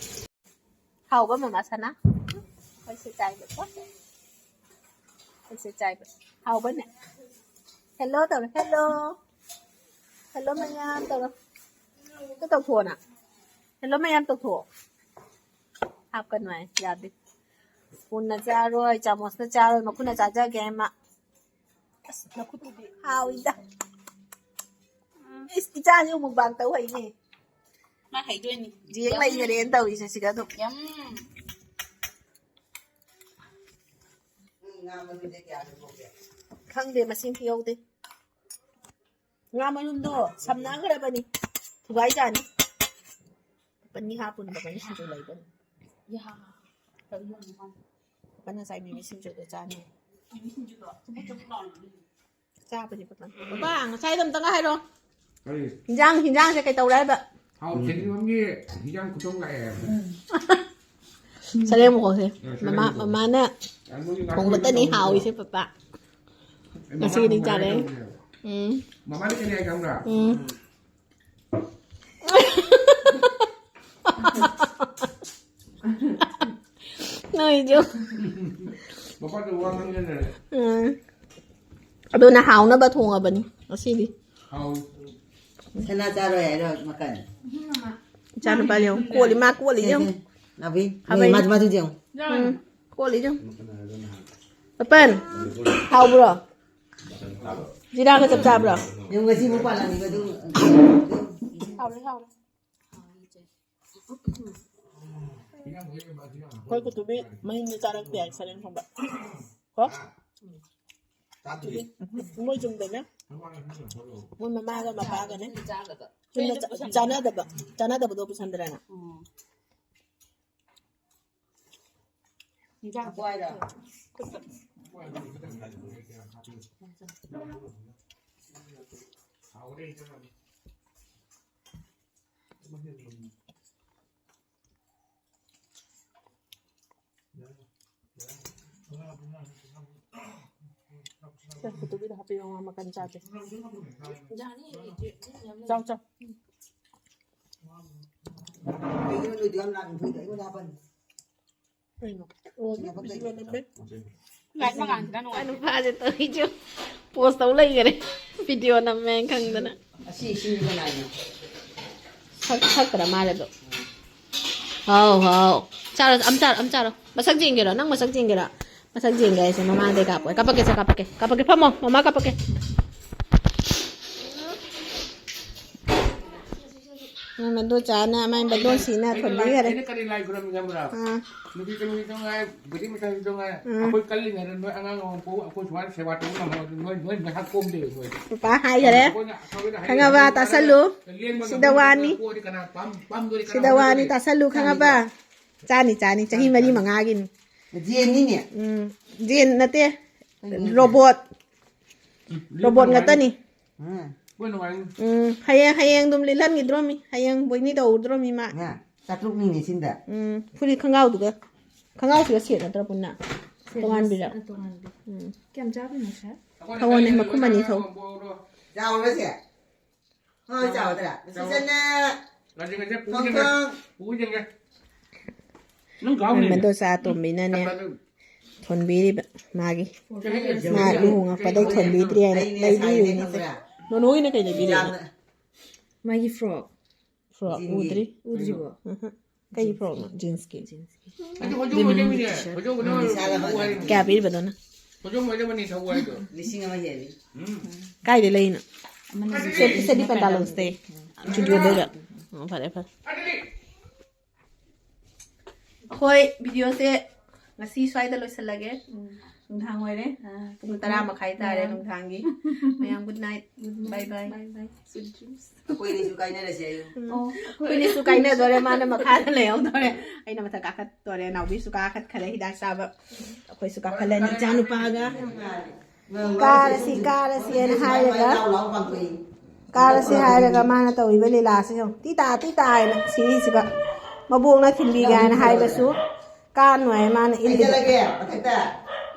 ꯍꯥꯎꯕ ꯃꯃꯥ ꯁꯅꯥ? ꯑꯩꯁꯦ ꯆꯥꯏꯕꯀꯣ꯫ ꯑꯩꯁꯦ ꯆꯥꯏꯕ꯫ ꯍꯥꯎꯕꯅꯦ꯫ ꯍꯦꯜꯂꯣ ꯇꯧꯔꯣ꯫ ꯍꯦꯜꯂꯣ꯫ ꯍꯦꯜꯂꯣ ꯃꯌꯥꯝ ꯇꯧꯔꯣ꯫ ꯑꯝꯇ ꯇꯧꯊꯣꯛꯑꯣꯅ꯫ ꯍꯦꯜꯂꯣ ꯃꯌꯥꯝ ꯇꯧꯊꯣꯛꯑꯣ꯫ ꯍꯥꯞꯀꯅꯨ ꯍꯥꯏ꯫ ꯌꯥꯗꯦ꯫ ꯁ꯭ꯄꯨꯟꯅ ꯆꯥꯔꯣꯏ, ꯆꯥꯃꯁꯅ ꯆꯥꯔꯣꯏ, ꯃꯈꯨꯠꯅ ꯆꯥꯖꯒꯦ ꯍꯥꯏ ꯃꯥ꯫ ꯑꯁ, ꯅꯈꯨꯠꯇꯨꯗꯤ ꯍꯥꯎꯏꯗ꯫ ꯎꯝ, ꯏꯁ, ꯏꯆꯥꯁꯤ ꯑꯃꯨꯛ ꯃꯨꯛꯕꯥꯡ ꯇꯧ ꯍꯩꯅꯦ꯫ ꯃꯥ ꯍꯩꯗꯣꯏꯅꯤ꯫ ꯌꯦꯡ ꯂꯩꯅꯔꯦꯅ ꯇꯧꯔꯤꯁꯦ ꯁꯤꯗ ꯑꯗꯨꯝ꯫ ꯌꯝ꯫ ꯈꯪꯗꯦ, ꯃꯁꯤꯡ ꯊꯤꯍꯧꯗꯦ꯫ ꯉꯥ ꯃꯔꯨꯝꯗꯣ ꯁꯝꯅꯈ꯭ꯔꯕꯅꯤ꯫ ꯊꯨꯒꯥꯏꯖꯥꯅꯤ꯫ ꯄꯅꯤ ꯍꯥꯞꯄꯨꯅ ꯄꯅꯤ ꯁꯤꯡꯖꯨ ꯂꯩꯕꯅꯤ꯫ ꯌꯥ꯫ ꯀꯔꯤ ꯌꯣꯟꯕ ꯃꯥꯅ? ꯄꯅ ꯉꯁꯥꯏ ꯃꯤꯃꯤ ꯁꯤꯡꯖꯨꯗꯣ ꯆꯥꯅꯤ꯫ ꯃꯤꯃꯤ ꯁꯤꯡꯖꯨꯗꯣ ꯆꯨꯝꯕ ꯆꯨꯝꯕ ꯂꯥꯎꯅ꯫ ꯆꯥꯕꯅꯤ ꯄꯄꯥ꯫ ꯄꯄꯥ, ꯉꯁꯥꯏꯗꯣ ꯑꯝꯇꯒ ꯍꯥꯏꯔꯣ꯫ ꯀꯔꯤ? ꯍꯤꯟꯖꯥꯡ, ꯍꯤꯟꯖꯥꯡꯁꯦ ꯀꯩꯇꯧꯔꯦ ꯍꯥꯏꯕ? ꯍꯥꯎ, ꯁꯦꯟꯖꯤꯕꯝꯒꯤ ꯍꯤꯟꯖꯥꯡ ꯈꯨꯊꯣꯡ ꯂꯥꯛꯑꯦ ꯍꯥꯏꯕ꯫ ꯁꯔꯦꯡ ꯃꯈꯣꯡꯁꯦ꯫ ꯑꯦ, ꯁꯔꯦꯡ ꯃꯃꯥ, ꯃꯈꯣꯡ꯫ ꯃꯃꯥꯅ ꯑ, ꯃꯣꯏꯒꯤ ꯉꯥ ꯊꯣꯡꯕꯇꯅꯤ ꯊꯣꯡꯕꯗꯣ꯫ ꯍꯥꯎꯔꯤꯁꯦ, ꯄꯄꯥ꯫ ꯑꯦ, ꯃꯃꯥꯅ ꯉꯁꯤꯒꯤꯗꯤ ꯊꯣꯡꯕ ꯆꯥꯔꯦ꯫ ꯍꯥꯏꯔ ꯇꯧꯕꯅꯦꯕ꯫ ꯎꯝ꯫ ꯃꯃꯥꯅ ꯀꯔꯤ ꯍꯥꯏ ꯈꯪꯕ꯭ꯔꯥ? ꯎꯝ꯫ ꯅꯣꯏꯁꯨ꯫ ꯃꯄꯥꯗꯣ ꯋꯥ ꯉꯥꯡꯖꯟꯅꯔꯦ꯫ ꯎꯝ꯫ ꯑꯗꯨꯅ ꯍꯥꯎꯅꯕ ꯊꯣꯡꯉꯕꯅꯤ ꯉꯁꯤꯗꯤ꯫ ꯍꯥꯎ꯫ ꯁꯅꯥ ꯆꯥꯔꯣꯏ ꯍꯥꯏꯔꯣ ꯃꯀꯟ? ꯏꯆꯥꯅꯨꯄꯥ ꯌꯦꯡꯉꯨ, ꯀꯣꯜꯂꯤ, ꯃꯥ ꯀꯣꯜꯂꯤ ꯌꯦꯡꯉꯨ꯫ ꯁꯦ, ꯁꯦ꯫ ꯅꯥꯎꯕꯤ, ꯍꯥꯕꯩ꯫ ꯃꯥ, ꯃꯥ ꯌꯦꯡꯉꯨ꯫ ꯎꯝ, ꯀꯣꯜꯂꯤ ꯌꯦꯡꯉꯨ꯫ ꯃꯄꯟ, ꯍꯥꯎꯕ꯭ꯔꯣ? ꯖꯤꯔꯥꯒ ꯆꯞ ꯆꯥꯕ꯭ꯔꯣ? ꯌꯦꯡꯉꯨ, ꯉꯁꯤ ꯑꯃꯨꯛ ꯄꯥꯜꯂꯛꯑꯅꯤꯕ ꯑꯗꯨ꯫ ꯍꯥꯎꯔꯦ, ꯍꯥꯎꯔꯦ꯫ ꯑꯩꯈꯣꯏ ꯀꯨꯇꯨꯕꯤ ꯃꯌꯨꯝꯗ ꯆꯥꯔꯛꯇꯦ ꯍꯥꯏ ꯁꯔꯦꯡ ꯊꯣꯡꯕ꯫ ꯀꯣ? ꯃꯣꯏ ꯌꯨꯝꯗꯅꯦ꯫ ꯃꯣꯏ ꯃꯃꯥꯒ ꯃꯄꯥꯒꯅꯦ꯫ ꯌꯨꯝꯗ ꯆꯥ-, ꯆꯥꯅꯗꯕ, ꯆꯥꯅꯗꯕꯗꯣ ꯄꯨꯁꯟꯗ꯭ꯔꯦꯅ꯫ ꯎꯝ꯫ ꯏꯟꯖꯥꯡ꯫ ꯆꯠꯄꯗꯨꯒꯤꯗ ꯍꯥꯞꯄꯤꯔꯣ, ꯉꯥ ꯃꯀꯟ ꯆꯥꯗꯦ꯫ ꯌꯥꯅꯤ, ꯏꯆꯦ, ꯌꯥꯝ ꯂꯩ꯫ ꯆꯥꯎ, ꯆꯥꯎ꯫ ꯀꯩꯒꯤꯅꯣ ꯅꯣꯏꯗꯤ ꯌꯥꯝ ꯂꯥꯡꯉꯤꯗꯣ? ꯑꯩꯉꯣꯟꯗ ꯍꯥꯞꯄꯟ꯫ ꯀꯩꯅꯣ? ꯑꯣ, ꯁꯤꯅ ꯕꯤꯖꯤ ꯐꯠꯇꯦ꯫ ꯂꯣꯏꯔꯝꯃꯦ꯫ ꯂꯥꯏꯠ ꯃꯉꯥꯜꯁꯤꯅ ꯅꯨꯡꯉꯥꯏ꯫ ꯅꯨꯄꯥꯁꯦ ꯇꯧꯔꯤꯁꯦ ꯄꯣꯁ ꯇꯧ ꯂꯩꯈꯔꯦ꯫ ꯚꯤꯗꯤꯑꯣ ꯅꯝꯃꯦꯅ ꯈꯪꯗꯅ꯫ ꯑꯁꯤ ꯏꯁꯤꯡꯁꯤ ꯀꯅꯥꯏꯅꯣ? ꯊꯛ-, ꯊꯛꯇ꯭ꯔ ꯃꯥꯜꯂꯦ ꯑꯗꯣ꯫ ꯍꯥꯎ, ꯍꯥꯎ꯫ ꯆꯥꯔꯣ, ꯑꯝ ꯆꯥꯔꯣ, ꯑꯝ ꯆꯥꯔꯣ꯫ ꯃꯁꯛ ꯌꯦꯡꯒꯦꯔꯣ? ꯅꯪ ꯃꯁꯛ ꯌꯦꯡꯒꯦꯔꯥ? ꯃꯁꯛ ꯌꯦꯡꯒꯦ ꯍꯥꯏꯁꯦ ꯃꯃꯥꯡꯗꯩ ꯀꯥꯞꯄꯣꯏ꯫ ꯀꯥꯞꯄꯛꯀꯦꯁꯦ, ꯀꯥꯞꯄꯛꯀꯦ꯫ ꯀꯥꯞꯄꯛꯀꯦ, ꯐꯝꯃꯣ꯫ ꯃꯃꯥ ꯀꯥꯞꯄꯛꯀꯦ꯫ ꯃꯥꯏ ꯃꯗꯣꯟꯆꯥꯅ, ꯃꯥꯏ ꯃꯗꯣꯟꯁꯤꯅ ꯑꯩꯅ ꯂꯥꯏ-, ꯊꯣꯟꯕꯤꯈꯔꯦ꯫ ꯑꯩꯅ ꯀꯔꯤ ꯂꯥꯏ ꯈꯨꯔꯝꯃꯤ ꯈꯪꯕ꯭ꯔꯥ? ꯑꯥ꯫ ꯅꯨꯄꯤ ꯆꯪꯕꯤꯗꯣ ꯉꯥꯏ, ꯒꯥꯔꯤ ꯃꯆꯥꯒꯤꯗꯣ ꯉꯥꯏ꯫ ꯎꯝ꯫ ꯑꯩꯈꯣꯏ ꯀꯜꯂꯤꯉꯩꯗ ꯅꯣꯏ ꯑꯉꯥꯡ ꯑꯃ ꯄꯣꯛꯎ, ꯑꯩꯈꯣꯏ ꯁꯨꯃꯥꯏꯅ ꯁꯦꯕꯥ ꯇꯧꯕ ꯉꯝꯃꯣꯏ꯫ ꯅꯣꯏ, ꯅꯣꯏ ꯃꯁꯥ ꯀꯣꯝꯗꯦꯕ ꯅꯣꯏꯗꯤ꯫ ꯄꯥ ꯍꯥꯏꯈꯔꯦ꯫ ꯑꯩꯈꯣꯏꯅ ꯑꯁꯣꯏꯕꯗ ꯍꯌꯦꯡ ꯈꯪꯉꯕ? ꯂꯦꯡꯕ ꯇꯥꯁꯜꯂꯨ꯫ ꯁꯤꯗ ꯉꯝꯃꯣꯏ ꯋꯥꯅꯤ꯫ ꯄꯣꯛꯑꯗꯤ ꯀꯅꯥ ꯄꯥꯝ-, ꯄꯥꯝꯗꯣꯔꯤ, ꯀꯅꯥ ꯁꯤꯗ ꯋꯥꯅꯤ, ꯍꯧꯒꯠꯇꯣꯔꯤ? ꯇꯥꯁꯜꯂꯨ, ꯈꯪꯉꯕ? ꯆꯥꯅꯤ, ꯆꯥꯅꯤ, ꯆꯥꯅꯤ, ꯆꯥꯅꯤ꯫ ꯆꯍꯤ ꯃꯔꯤ ꯃꯉꯥꯒꯤꯅꯤ꯫ ꯖꯦꯟꯅꯤꯅꯦ꯫ ꯎꯝ, ꯖꯦꯟ ꯅꯠꯇꯦ꯫ ꯀꯩꯅꯣ? ꯔꯣꯕꯣꯠ꯫ ꯎꯝ, ꯔꯣꯕꯣꯠ ꯅꯨꯡꯉꯥꯏꯅꯤ꯫ ꯉꯥꯛꯇꯅꯤ꯫ ꯎꯝ꯫ ꯃꯣꯏ ꯅꯨꯡꯉꯥꯏꯅꯤ꯫ ꯎꯝ, ꯍꯌꯦꯡ, ꯍꯌꯦꯡ ꯑꯗꯨꯝ ꯂꯤꯠꯍꯟꯈꯤꯗ꯭ꯔꯣꯃꯤ꯫ ꯍꯌꯦꯡ ꯕꯣꯏꯅꯤ ꯇꯧꯗ꯭ꯔꯣꯃꯤ ꯃꯥ꯫ ꯉꯥ, ꯆꯥꯇ꯭ꯔꯨꯛꯅꯤꯅꯦ ꯁꯤꯟꯗ꯫ ꯎꯝ, ꯐꯨꯔꯤꯠ ꯈꯣꯡꯒ꯭ꯔꯥꯎꯗꯨꯒ, ꯈꯣꯡꯒ꯭ꯔꯥꯎꯁꯤꯒ ꯁꯦꯠ ꯅꯠꯇ꯭ꯔꯣ ꯄꯨꯟꯅ? ꯁꯦꯠ ꯇꯣꯉꯥꯟꯕꯤꯔ? ꯑ, ꯇꯣꯉꯥꯟꯕꯤ꯫ ꯎꯝ꯫ ꯀꯌꯥꯝ ꯆꯥꯗꯣꯏꯅꯣ ꯁꯦ? ꯍꯧꯒꯠꯂꯦ, ꯍꯧꯒꯠꯂꯦ, ꯃꯈꯨꯝ ꯑꯅꯤ ꯊꯧ꯫ ꯆꯥꯎꯔꯁꯦ? ꯍꯣꯏ, ꯆꯥꯎꯗ꯭ꯔꯥ? ꯆꯥꯎꯔꯦ꯫ ꯁꯤꯁꯟꯅ ꯂꯥꯖꯤꯡꯒꯁꯦ ꯄꯨ ꯊꯣꯡ ꯌꯦꯡꯒꯦ꯫ ꯊꯣꯡ꯫ ꯄꯨ ꯌꯦꯡꯒꯦ꯫ ꯅꯪ ꯒꯥꯎꯅꯦ꯫ ꯃꯗꯣ ꯆꯥ ꯇꯣꯝꯕꯤꯅꯅꯦ꯫ ꯊꯝꯕ ꯑꯗꯨ꯫ ꯊꯣꯟꯕꯤꯔꯤꯕ ꯃꯥꯒꯤ꯫ ꯆꯠꯂꯒꯦ꯫ ꯃꯥ ꯂꯨꯍꯣꯡꯉꯛꯄꯗꯩ ꯊꯣꯟꯕꯤꯗ꯭ꯔꯤ ꯍꯥꯏꯅ ꯑꯩꯅꯦ ꯂꯩꯕꯤꯔꯤꯅꯦ꯫ ꯁꯥꯏꯅꯦ ꯈꯪꯕ꯭ꯔꯥ? ꯅꯣꯅꯣꯒꯤꯅ ꯀꯩ ꯂꯩꯕꯤꯔꯤꯅꯣ? ꯌꯥꯝꯅ꯫ ꯃꯥꯒꯤ ꯐ꯭ꯔꯣꯛ꯫ ꯐ꯭ꯔꯣꯛ ꯖꯤꯟꯒꯤ꯫ ꯎꯗ꯭ꯔꯤ꯫ ꯎꯗ꯭ꯔꯤꯕꯣ? ꯎꯝꯍꯨꯝ꯫ ꯀꯩ ꯐ꯭ꯔꯣꯛꯅꯣ? ꯖꯤꯟꯁꯀꯤ? ꯖꯤꯟꯁꯀꯤ꯫ ꯑꯗꯨ ꯍꯧꯖꯤꯛ ꯗꯦꯅꯤꯝ ꯑꯣꯏꯗꯕꯅꯦ꯫ T shirt. ꯍꯧꯖꯤꯛ ꯑꯣꯏꯗꯕꯅꯦ꯫ ꯎꯝ, ꯁꯥꯔ ꯊꯧ ꯍꯥꯏꯗꯣ꯫ ꯀꯌꯥ ꯄꯤꯔꯤꯕ ꯑꯗꯨꯅ? ꯍꯧꯖꯤꯛ ꯑꯣꯏꯗꯕꯅꯦ ꯊꯧ ꯍꯥꯏꯗꯣ꯫ ꯂꯤꯁꯤꯡ ꯑꯃ ꯍꯦꯜꯂꯤ꯫ ꯎꯝ꯫ ꯀꯥꯏꯗꯩ ꯂꯩꯅꯣ? ꯑꯃꯅ ꯁꯦ-, ꯁꯦꯗꯤ ꯄꯟꯇꯥꯂꯣꯟꯁꯇꯩ꯫ ꯎꯝ꯫ ꯖꯨꯗꯤꯑꯣꯗꯩꯔ? ꯑꯣ, ꯐꯔꯦ, ꯐꯔꯦ꯫ ꯑꯗꯨꯗꯤ ꯑꯩꯈꯣꯏ ꯚꯤꯗꯤꯑꯣꯁꯦ ꯉꯁꯤ ꯁ꯭ꯋꯥꯏꯗ ꯂꯣꯏꯁꯤꯜꯂꯒꯦ꯫ ꯎꯝ꯫ ꯅꯨꯡꯗꯥꯡ ꯑꯣꯏꯔꯦ꯫ ꯑꯥ, ꯄꯨꯡ ꯇꯔꯥ ꯃꯈꯥꯏ ꯇꯥꯔꯦ ꯃꯌꯥꯝ꯫ ꯅꯨꯡꯗꯥꯡꯒꯤ꯫ ꯃꯌꯥꯝ good night꯫ Good night꯫ Bye bye꯫ Bye bye꯫ Sweet dreams꯫ ꯑꯩꯈꯣꯏ ꯑꯅꯤꯁꯨ ꯀꯥꯏꯅꯔꯁꯦ ꯍꯥꯏꯌꯨ꯫ ꯎꯝ꯫ ꯑꯣ, ꯑꯩꯈꯣꯏ ꯑꯅꯤꯁꯨ ꯀꯥꯏꯅꯗꯣꯔꯦ, ꯃꯥꯅ ꯃꯈꯥꯗ ꯂꯩꯍꯧꯗꯣꯔꯦ꯫ ꯑꯩꯅ ꯃꯊꯛ ꯀꯥꯈꯠꯇꯣꯔꯦ, ꯅꯥꯎꯕꯤꯁꯨ ꯀꯥꯈꯠꯈꯔꯦ ꯍꯤꯗꯥꯛ ꯆꯥꯕ꯫ ꯑꯩꯈꯣꯏꯁꯨ ꯀꯥꯈꯠꯂꯅꯤ, ꯏꯆꯥꯅꯨꯄꯥꯒ꯫ ꯀꯥꯔꯁꯤ, ꯀꯥꯔꯁꯤ ꯍꯥꯏꯅ ꯍꯥꯏꯔꯒ, ꯀꯥꯔꯁꯤ ꯍꯥꯏꯔꯒ ꯃꯥꯅ ꯇꯧꯔꯤꯕ ꯂꯤꯂꯥꯁꯤ ꯌꯦꯡꯉꯨ꯫ ꯇꯤ ꯇꯥ, ꯇꯤ ꯇꯥ ꯍꯥꯏꯅ ꯁꯤꯔꯤꯁꯤꯒ ꯃꯕꯣꯛꯅ ꯊꯤꯟꯕꯤꯒꯦ ꯍꯥꯏꯅ ꯍꯥꯏꯕꯁꯨ ꯀꯥꯔꯅꯨ ꯍꯥꯏ ꯃꯥꯅ ꯏꯜꯂꯤꯕ꯫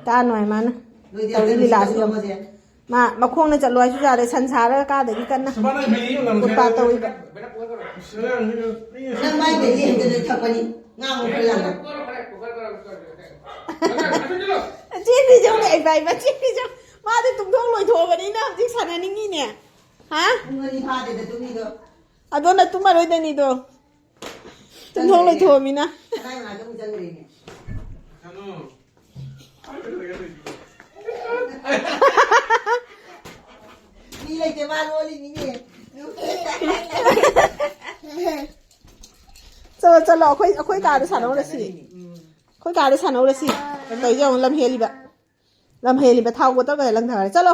ꯀꯥꯔꯅꯨ ꯍꯥꯏ ꯃꯥꯅ꯫ ꯅꯣꯏꯗꯤ ꯇꯧꯔꯤ ꯑꯝꯇ ꯂꯤꯂꯥꯁꯤ ꯌꯦꯡꯉꯨ꯫ ꯂꯣꯏꯁꯤꯜꯂꯣ꯫ ꯃꯥ ꯃꯈꯣꯡꯅ ꯆꯠꯂꯣ ꯍꯥꯏꯁꯨ ꯌꯥꯔꯦ, ꯁꯟ ꯁꯥꯔꯒ ꯀꯥꯗꯒꯤ ꯀꯟꯅ ꯁꯨꯃꯥꯏꯅ ꯃꯦꯒꯤ ꯌꯣꯜꯂꯝꯃꯦ꯫ ꯎꯠꯄꯥꯠ ꯇꯧꯔꯤꯕ꯫ ꯅꯪ ꯃꯥꯏ ꯃꯦꯒꯤ ꯍꯦꯛꯇ ꯊꯛꯄꯅꯤ꯫ ꯉꯥꯡꯉꯨ ꯈꯔ ꯌꯥꯝꯅ꯫ ꯆꯦꯟꯕꯤꯖꯧꯅꯦ, ꯏꯕꯥ, ꯏꯕꯥ, ꯆꯦꯟꯕꯤꯖꯧ꯫ ꯃꯥꯗꯤ ꯇꯨꯝꯊꯣꯛ ꯂꯣꯏꯊꯣꯛꯑꯕꯅꯤꯅ ꯍꯧꯖꯤꯛ ꯁꯥꯟꯅꯅꯤꯡꯉꯤꯅꯦ꯫ ꯍꯥ? ꯄꯨꯡ ꯑꯅꯤ ꯐꯥꯗꯦꯗ ꯇꯨꯝꯃꯤꯗꯣ꯫ ꯑꯗꯣ ꯅ ꯇꯨꯝꯃꯔꯣꯏꯗꯅꯤꯗꯣ꯫ ꯇꯨꯝꯊꯣꯛ ꯂꯣꯏꯊꯣꯛꯑꯃꯤꯅ꯫ ꯀꯗꯥꯏ ꯃꯅꯥꯛꯇ ꯑꯃꯨꯛ ꯆꯪꯈ꯭ꯔꯦꯅꯦ? ꯃꯤ ꯂꯩꯇꯦ, ꯃꯥ ꯂꯣꯜꯂꯤꯅꯤꯅꯦ꯫ ꯆꯠꯂꯣ, ꯆꯠꯂꯣ, ꯑꯩꯈꯣꯏ, ꯑꯩꯈꯣꯏ ꯀꯥꯗ ꯁꯥꯟꯅꯧꯔꯁꯤ꯫ ꯑꯩꯈꯣꯏ ꯀꯥꯗ ꯁꯥꯟꯅꯧꯔꯁꯤ꯫ ꯇꯧꯏꯁꯦ ꯌꯦꯡꯉꯨ, ꯂꯝ ꯍꯦꯜꯂꯤꯕ꯫ ꯂꯝ ꯍꯦꯜꯂꯤꯕ, ꯊꯥꯎ ꯕꯣꯇꯜꯒ ꯂꯪꯊꯈꯔꯦ꯫ ꯆꯠꯂꯣ꯫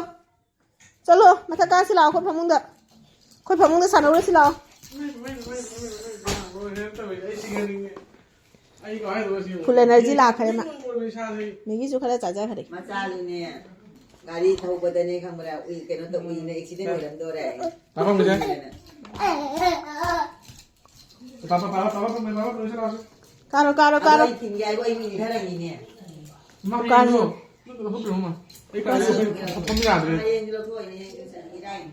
ꯆꯠꯂꯣ, ꯃꯊꯛ ꯀꯥꯁꯤ ꯂꯥꯛꯑꯣ, ꯑꯩꯈꯣꯏ ꯐꯃꯨꯡꯗ꯫ ꯑꯩꯈꯣꯏ ꯐꯃꯨꯡꯗ ꯁꯥꯟꯅꯧꯔꯁꯤ ꯂꯥꯛꯑꯣ꯫ ꯐꯨꯜ ꯑꯦꯅꯔꯖꯤ ꯂꯥꯛꯈ꯭ꯔꯦ ꯃꯥ꯫ ꯃꯦꯒꯤꯁꯨ ꯈꯔ ꯆꯥꯖꯈ꯭ꯔꯦ꯫ ꯃꯆꯥꯗꯨꯅꯦ, ꯒꯥꯔꯤ ꯊꯧꯕꯗꯅꯦ ꯈꯪꯕ꯭ꯔꯥ, ꯎꯏ, ꯀꯩꯅꯣ ꯇꯧ-, ꯎꯏꯅ ꯑꯦꯛꯁꯤꯗꯦꯟ ꯑꯣꯏꯔꯝꯗꯣꯔꯦ꯫ ꯄꯥꯄꯥ, ꯄꯥꯄꯥ, ꯄꯥꯄꯥ, ꯄꯥꯄꯥ, ꯂꯣꯏꯁꯤꯜꯂꯛꯑꯣ꯫ ꯀꯥꯔꯣ, ꯀꯥꯔꯣ, ꯑꯗꯣ ꯀꯥꯔꯣ꯫ ꯑꯩ ꯊꯤꯟꯒꯦ ꯍꯥꯏꯕꯨ ꯑꯩ ꯃꯤ ꯏꯟꯊꯔꯝꯃꯤꯅꯦ꯫ ꯃꯥ ꯀꯥꯔꯣ꯫ ꯀꯩꯅꯣ? ꯂꯧꯊꯣꯛꯄꯤꯔꯣ, ꯃꯥ꯫ ꯑꯩ ꯀꯥ-, ꯐꯝ ꯌꯥꯗ꯭ꯔꯦ꯫ ꯍꯌꯦꯡꯗꯤ ꯂꯧꯊꯣꯛꯑꯣꯏꯅꯦ, ꯍꯌꯦꯡ ꯏꯔꯥꯏꯅꯤ꯫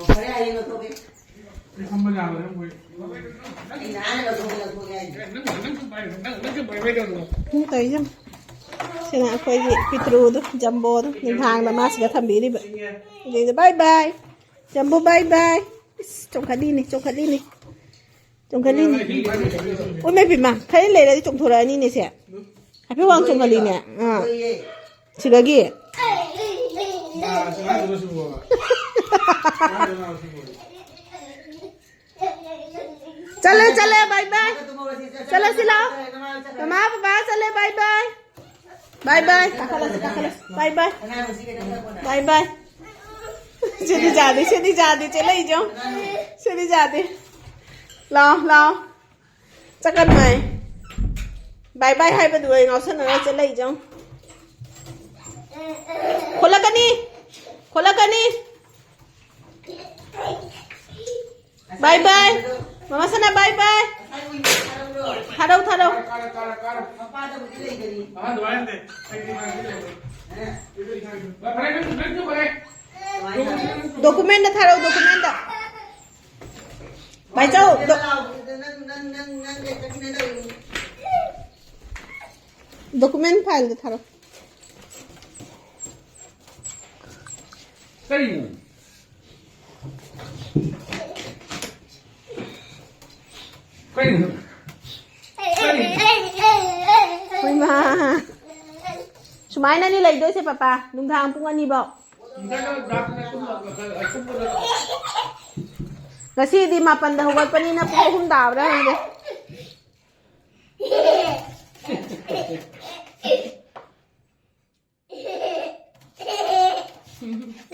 ꯐꯔꯦ, ꯍꯌꯦꯡ ꯂꯧꯊꯣꯛꯀꯦ꯫ ꯑꯩ ꯐꯝꯕ ꯌꯥꯔꯣꯏ, ꯅꯪ ꯃꯣꯏ꯫ ꯑꯩ ꯅꯍꯥꯟ ꯂꯧꯊꯣꯛꯀꯦ, ꯂꯧꯊꯣꯛꯀꯦ ꯍꯥꯏꯅꯤ꯫ ꯅꯪ, ꯅꯪ, ꯅꯪ ꯁꯨꯝ ꯄꯥꯏꯌꯨ, ꯅꯪ, ꯅꯪ ꯁꯨꯝ ꯄꯥꯏꯌꯨ, ꯀꯩꯗꯧꯔꯒꯦ? ꯁꯤꯅ ꯇꯧꯔꯤꯁꯦ ꯌꯦꯡꯉꯨ꯫ ꯁꯤꯅ ꯑꯩꯈꯣꯏꯒꯤ ꯄꯤꯇ꯭ꯔꯨꯗꯣ, ꯖꯝꯕꯣꯗꯣ, ꯅꯤꯡꯊꯥꯡꯗ ꯃꯥ ꯁꯤꯗ ꯊꯝꯕꯤꯔꯤꯕ꯫ ꯑꯗꯨꯗꯩꯗ bye bye꯫ ꯖꯝꯕꯣ bye bye꯫ ꯏꯁ, ꯆꯣꯡꯈꯠꯂꯤꯅꯤ, ꯆꯣꯡꯈꯠꯂꯤꯅꯤ꯫ ꯆꯣꯡꯈꯠꯂꯤꯅꯤ꯫ ꯎꯏ, ꯃꯥꯏ ꯄꯦꯝꯃ, ꯈꯔ ꯂꯩꯔꯗꯤ ꯆꯣꯡꯊꯣꯔꯛꯑꯅꯤꯅꯦ ꯁꯦ꯫ ꯍꯥꯏꯐꯦꯠ ꯋꯥꯡ ꯆꯣꯡꯈꯠꯂꯤꯅꯦ꯫ ꯑꯥ꯫ ꯁꯤꯗꯒꯤ꯫ ꯆꯠꯂꯦ, ꯆꯠꯂꯦ, bye bye꯫ ꯆꯠꯂꯁꯤ ꯂꯥꯛꯑꯣ꯫ ꯃꯃꯥ, ꯕꯕꯥ, ꯆꯠꯂꯦ, bye bye꯫ Bye bye꯫ ꯀꯥꯈꯠꯂꯁꯤ, ꯀꯥꯈꯠꯂꯁꯤ꯫ Bye bye꯫ Bye bye꯫ ꯁꯤꯗꯤ ꯌꯥꯗꯦ, ꯁꯤꯗꯤ ꯌꯥꯗꯦ, ꯆꯦꯜꯂꯛꯏꯁꯦ ꯌꯦꯡꯉꯨ꯫ ꯁꯤꯗꯤ ꯌꯥꯗꯦ꯫ ꯂꯥꯛꯑꯣ, ꯂꯥꯛꯑꯣ꯫ ꯆꯠꯀꯅꯨ ꯍꯥꯏ꯫ Bye bye ꯍꯥꯏꯕꯗꯨ ꯑꯩ ꯉꯥꯎꯁꯟꯅꯔ ꯆꯦꯜꯂꯛꯏꯁꯦ ꯌꯦꯡꯉꯨ꯫ ꯈꯣꯠꯂꯛꯀꯅꯤ꯫ ꯈꯣꯠꯂꯛꯀꯅꯤ꯫ Bye bye꯫ ꯃꯃꯥ ꯁꯅꯥ, bye bye꯫ ꯊꯥꯔꯛꯎ, ꯊꯥꯔꯛꯎ꯫ ꯗꯣꯀꯨꯃꯦꯟꯗ ꯊꯥꯔꯛꯎ, ꯗꯣꯀꯨꯃꯦꯟꯗ꯫ ꯚꯥꯏ ꯆꯧ, ꯗꯣ-, ꯗꯣꯀꯨꯃꯦꯟ ꯐꯥꯏꯜꯗ ꯊꯥꯔꯛꯎ꯫ ꯀꯔꯤꯅꯣ? ꯀꯩꯅꯣ? ꯍꯣꯏꯃꯥ꯫ ꯁꯨꯃꯥꯏꯅꯅꯤ ꯂꯩꯗꯣꯏꯁꯦ, ꯄꯄꯥ, ꯅꯨꯡꯗꯥꯡ ꯄꯨꯡ ꯑꯅꯤ ꯐꯥꯎ꯫ ꯉꯁꯤꯗꯤ ꯃꯥꯄꯟꯗ ꯍꯧꯒꯠꯄꯅꯤꯅ ꯄꯨꯡ ꯑꯍꯨꯝ ꯇꯥꯕ꯭ꯔꯥ ꯈꯪꯗꯦ꯫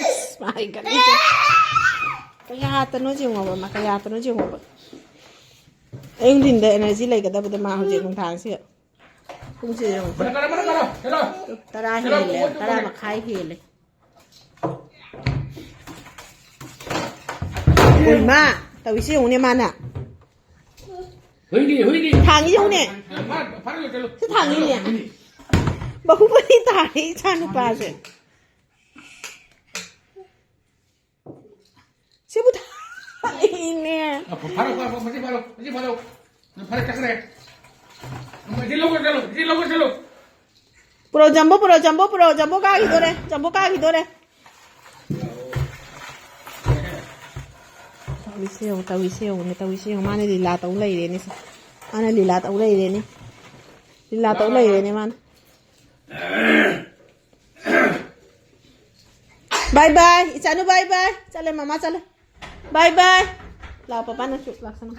ꯑꯁ, ꯃꯥ ꯍꯩꯒꯠꯂꯤꯁꯦ꯫ ꯀꯌꯥꯇꯅꯣ ꯌꯦꯡꯉꯣꯕ, ꯃꯥ ꯀꯌꯥꯇꯅꯣ ꯌꯦꯡꯉꯣꯕ꯫ ꯑꯌꯨꯛ ꯅꯨꯡꯊꯤꯟꯗ energy ꯂꯩꯒꯗꯕꯗ ꯃꯥ ꯍꯧꯖꯤꯛ ꯅꯨꯡꯗꯥꯡꯁꯤꯗ꯫ ꯄꯨꯡꯁꯦ ꯌꯦꯡꯉꯣ꯫ ꯇꯔꯥ ꯍꯦꯜꯂꯦ, ꯇꯔꯥ ꯃꯈꯥꯏ ꯍꯦꯜꯂꯦ꯫ ꯍꯣꯏ, ꯃꯥ ꯇꯧꯏꯁꯦ ꯌꯦꯡꯉꯨꯅꯦ ꯃꯥꯅ꯫ ꯍꯨꯏꯗꯤ, ꯍꯨꯏꯗꯤ꯫ ꯊꯥꯡꯉꯤ ꯌꯦꯡꯉꯨꯅꯦ꯫ ꯐꯥ-, ꯐꯥꯔꯒ ꯆꯠꯂꯨ꯫ ꯁꯤ ꯊꯥꯡꯉꯤꯅꯦ꯫ ꯍꯨꯏꯗꯤ꯫ ꯕꯍꯨꯕꯂꯤ ꯇꯥꯔꯦ ꯏꯆꯥ ꯅꯨꯄꯥꯁꯦ꯫ ꯁꯤꯕꯨ ꯊꯥꯡꯉꯤꯅꯦ꯫ ꯑ, ꯐꯥꯔꯣ, ꯐꯥꯔꯣ, ꯃꯁꯤ ꯐꯥꯔꯣ, ꯃꯁꯤ ꯐꯥꯔꯣ꯫ ꯅꯪ ꯐꯥꯔꯦ, ꯆꯠꯈ꯭ꯔꯦ꯫ ꯃꯁꯤ ꯂꯧꯔ ꯆꯠꯂꯨ, ꯃꯁꯤ ꯂꯧꯔ ꯆꯠꯂꯨ꯫ ꯄꯨꯔꯛꯑꯣ, ꯖꯝꯕꯣ ꯄꯨꯔꯛꯑꯣ, ꯖꯝꯕꯣ ꯄꯨꯔꯛꯑꯣ, ꯖꯝꯕꯣ ꯀꯥꯈꯤꯗꯣꯔꯦ, ꯖꯝꯕꯣ ꯀꯥꯈꯤꯗꯣꯔꯦ꯫ ꯇꯧꯏꯁꯦ ꯌꯦꯡꯉꯨ, ꯇꯧꯏꯁꯦ ꯌꯦꯡꯉꯨꯅꯦ, ꯇꯧꯏꯁꯦ ꯌꯦꯡꯉꯨ꯫ ꯃꯥꯅ ꯂꯤꯂꯥ ꯇꯧ ꯂꯩꯔꯦꯅꯦ ꯁꯦ꯫ ꯃꯥꯅ ꯂꯤꯂꯥ ꯇꯧ ꯂꯩꯔꯦꯅꯦ꯫ ꯂꯤꯂꯥ ꯇꯧ ꯂꯩꯔꯦꯅꯦ ꯃꯥꯅ꯫ Bye bye, ꯏꯆꯥꯅꯨ, bye bye꯫ ꯆꯠꯂꯦ, ꯃꯃꯥ ꯆꯠꯂꯦ꯫ Bye bye꯫ ꯂꯥꯛꯑꯣ, ꯄꯄꯥ ꯅꯪꯁꯨ ꯂꯥꯛꯁꯅꯨ꯫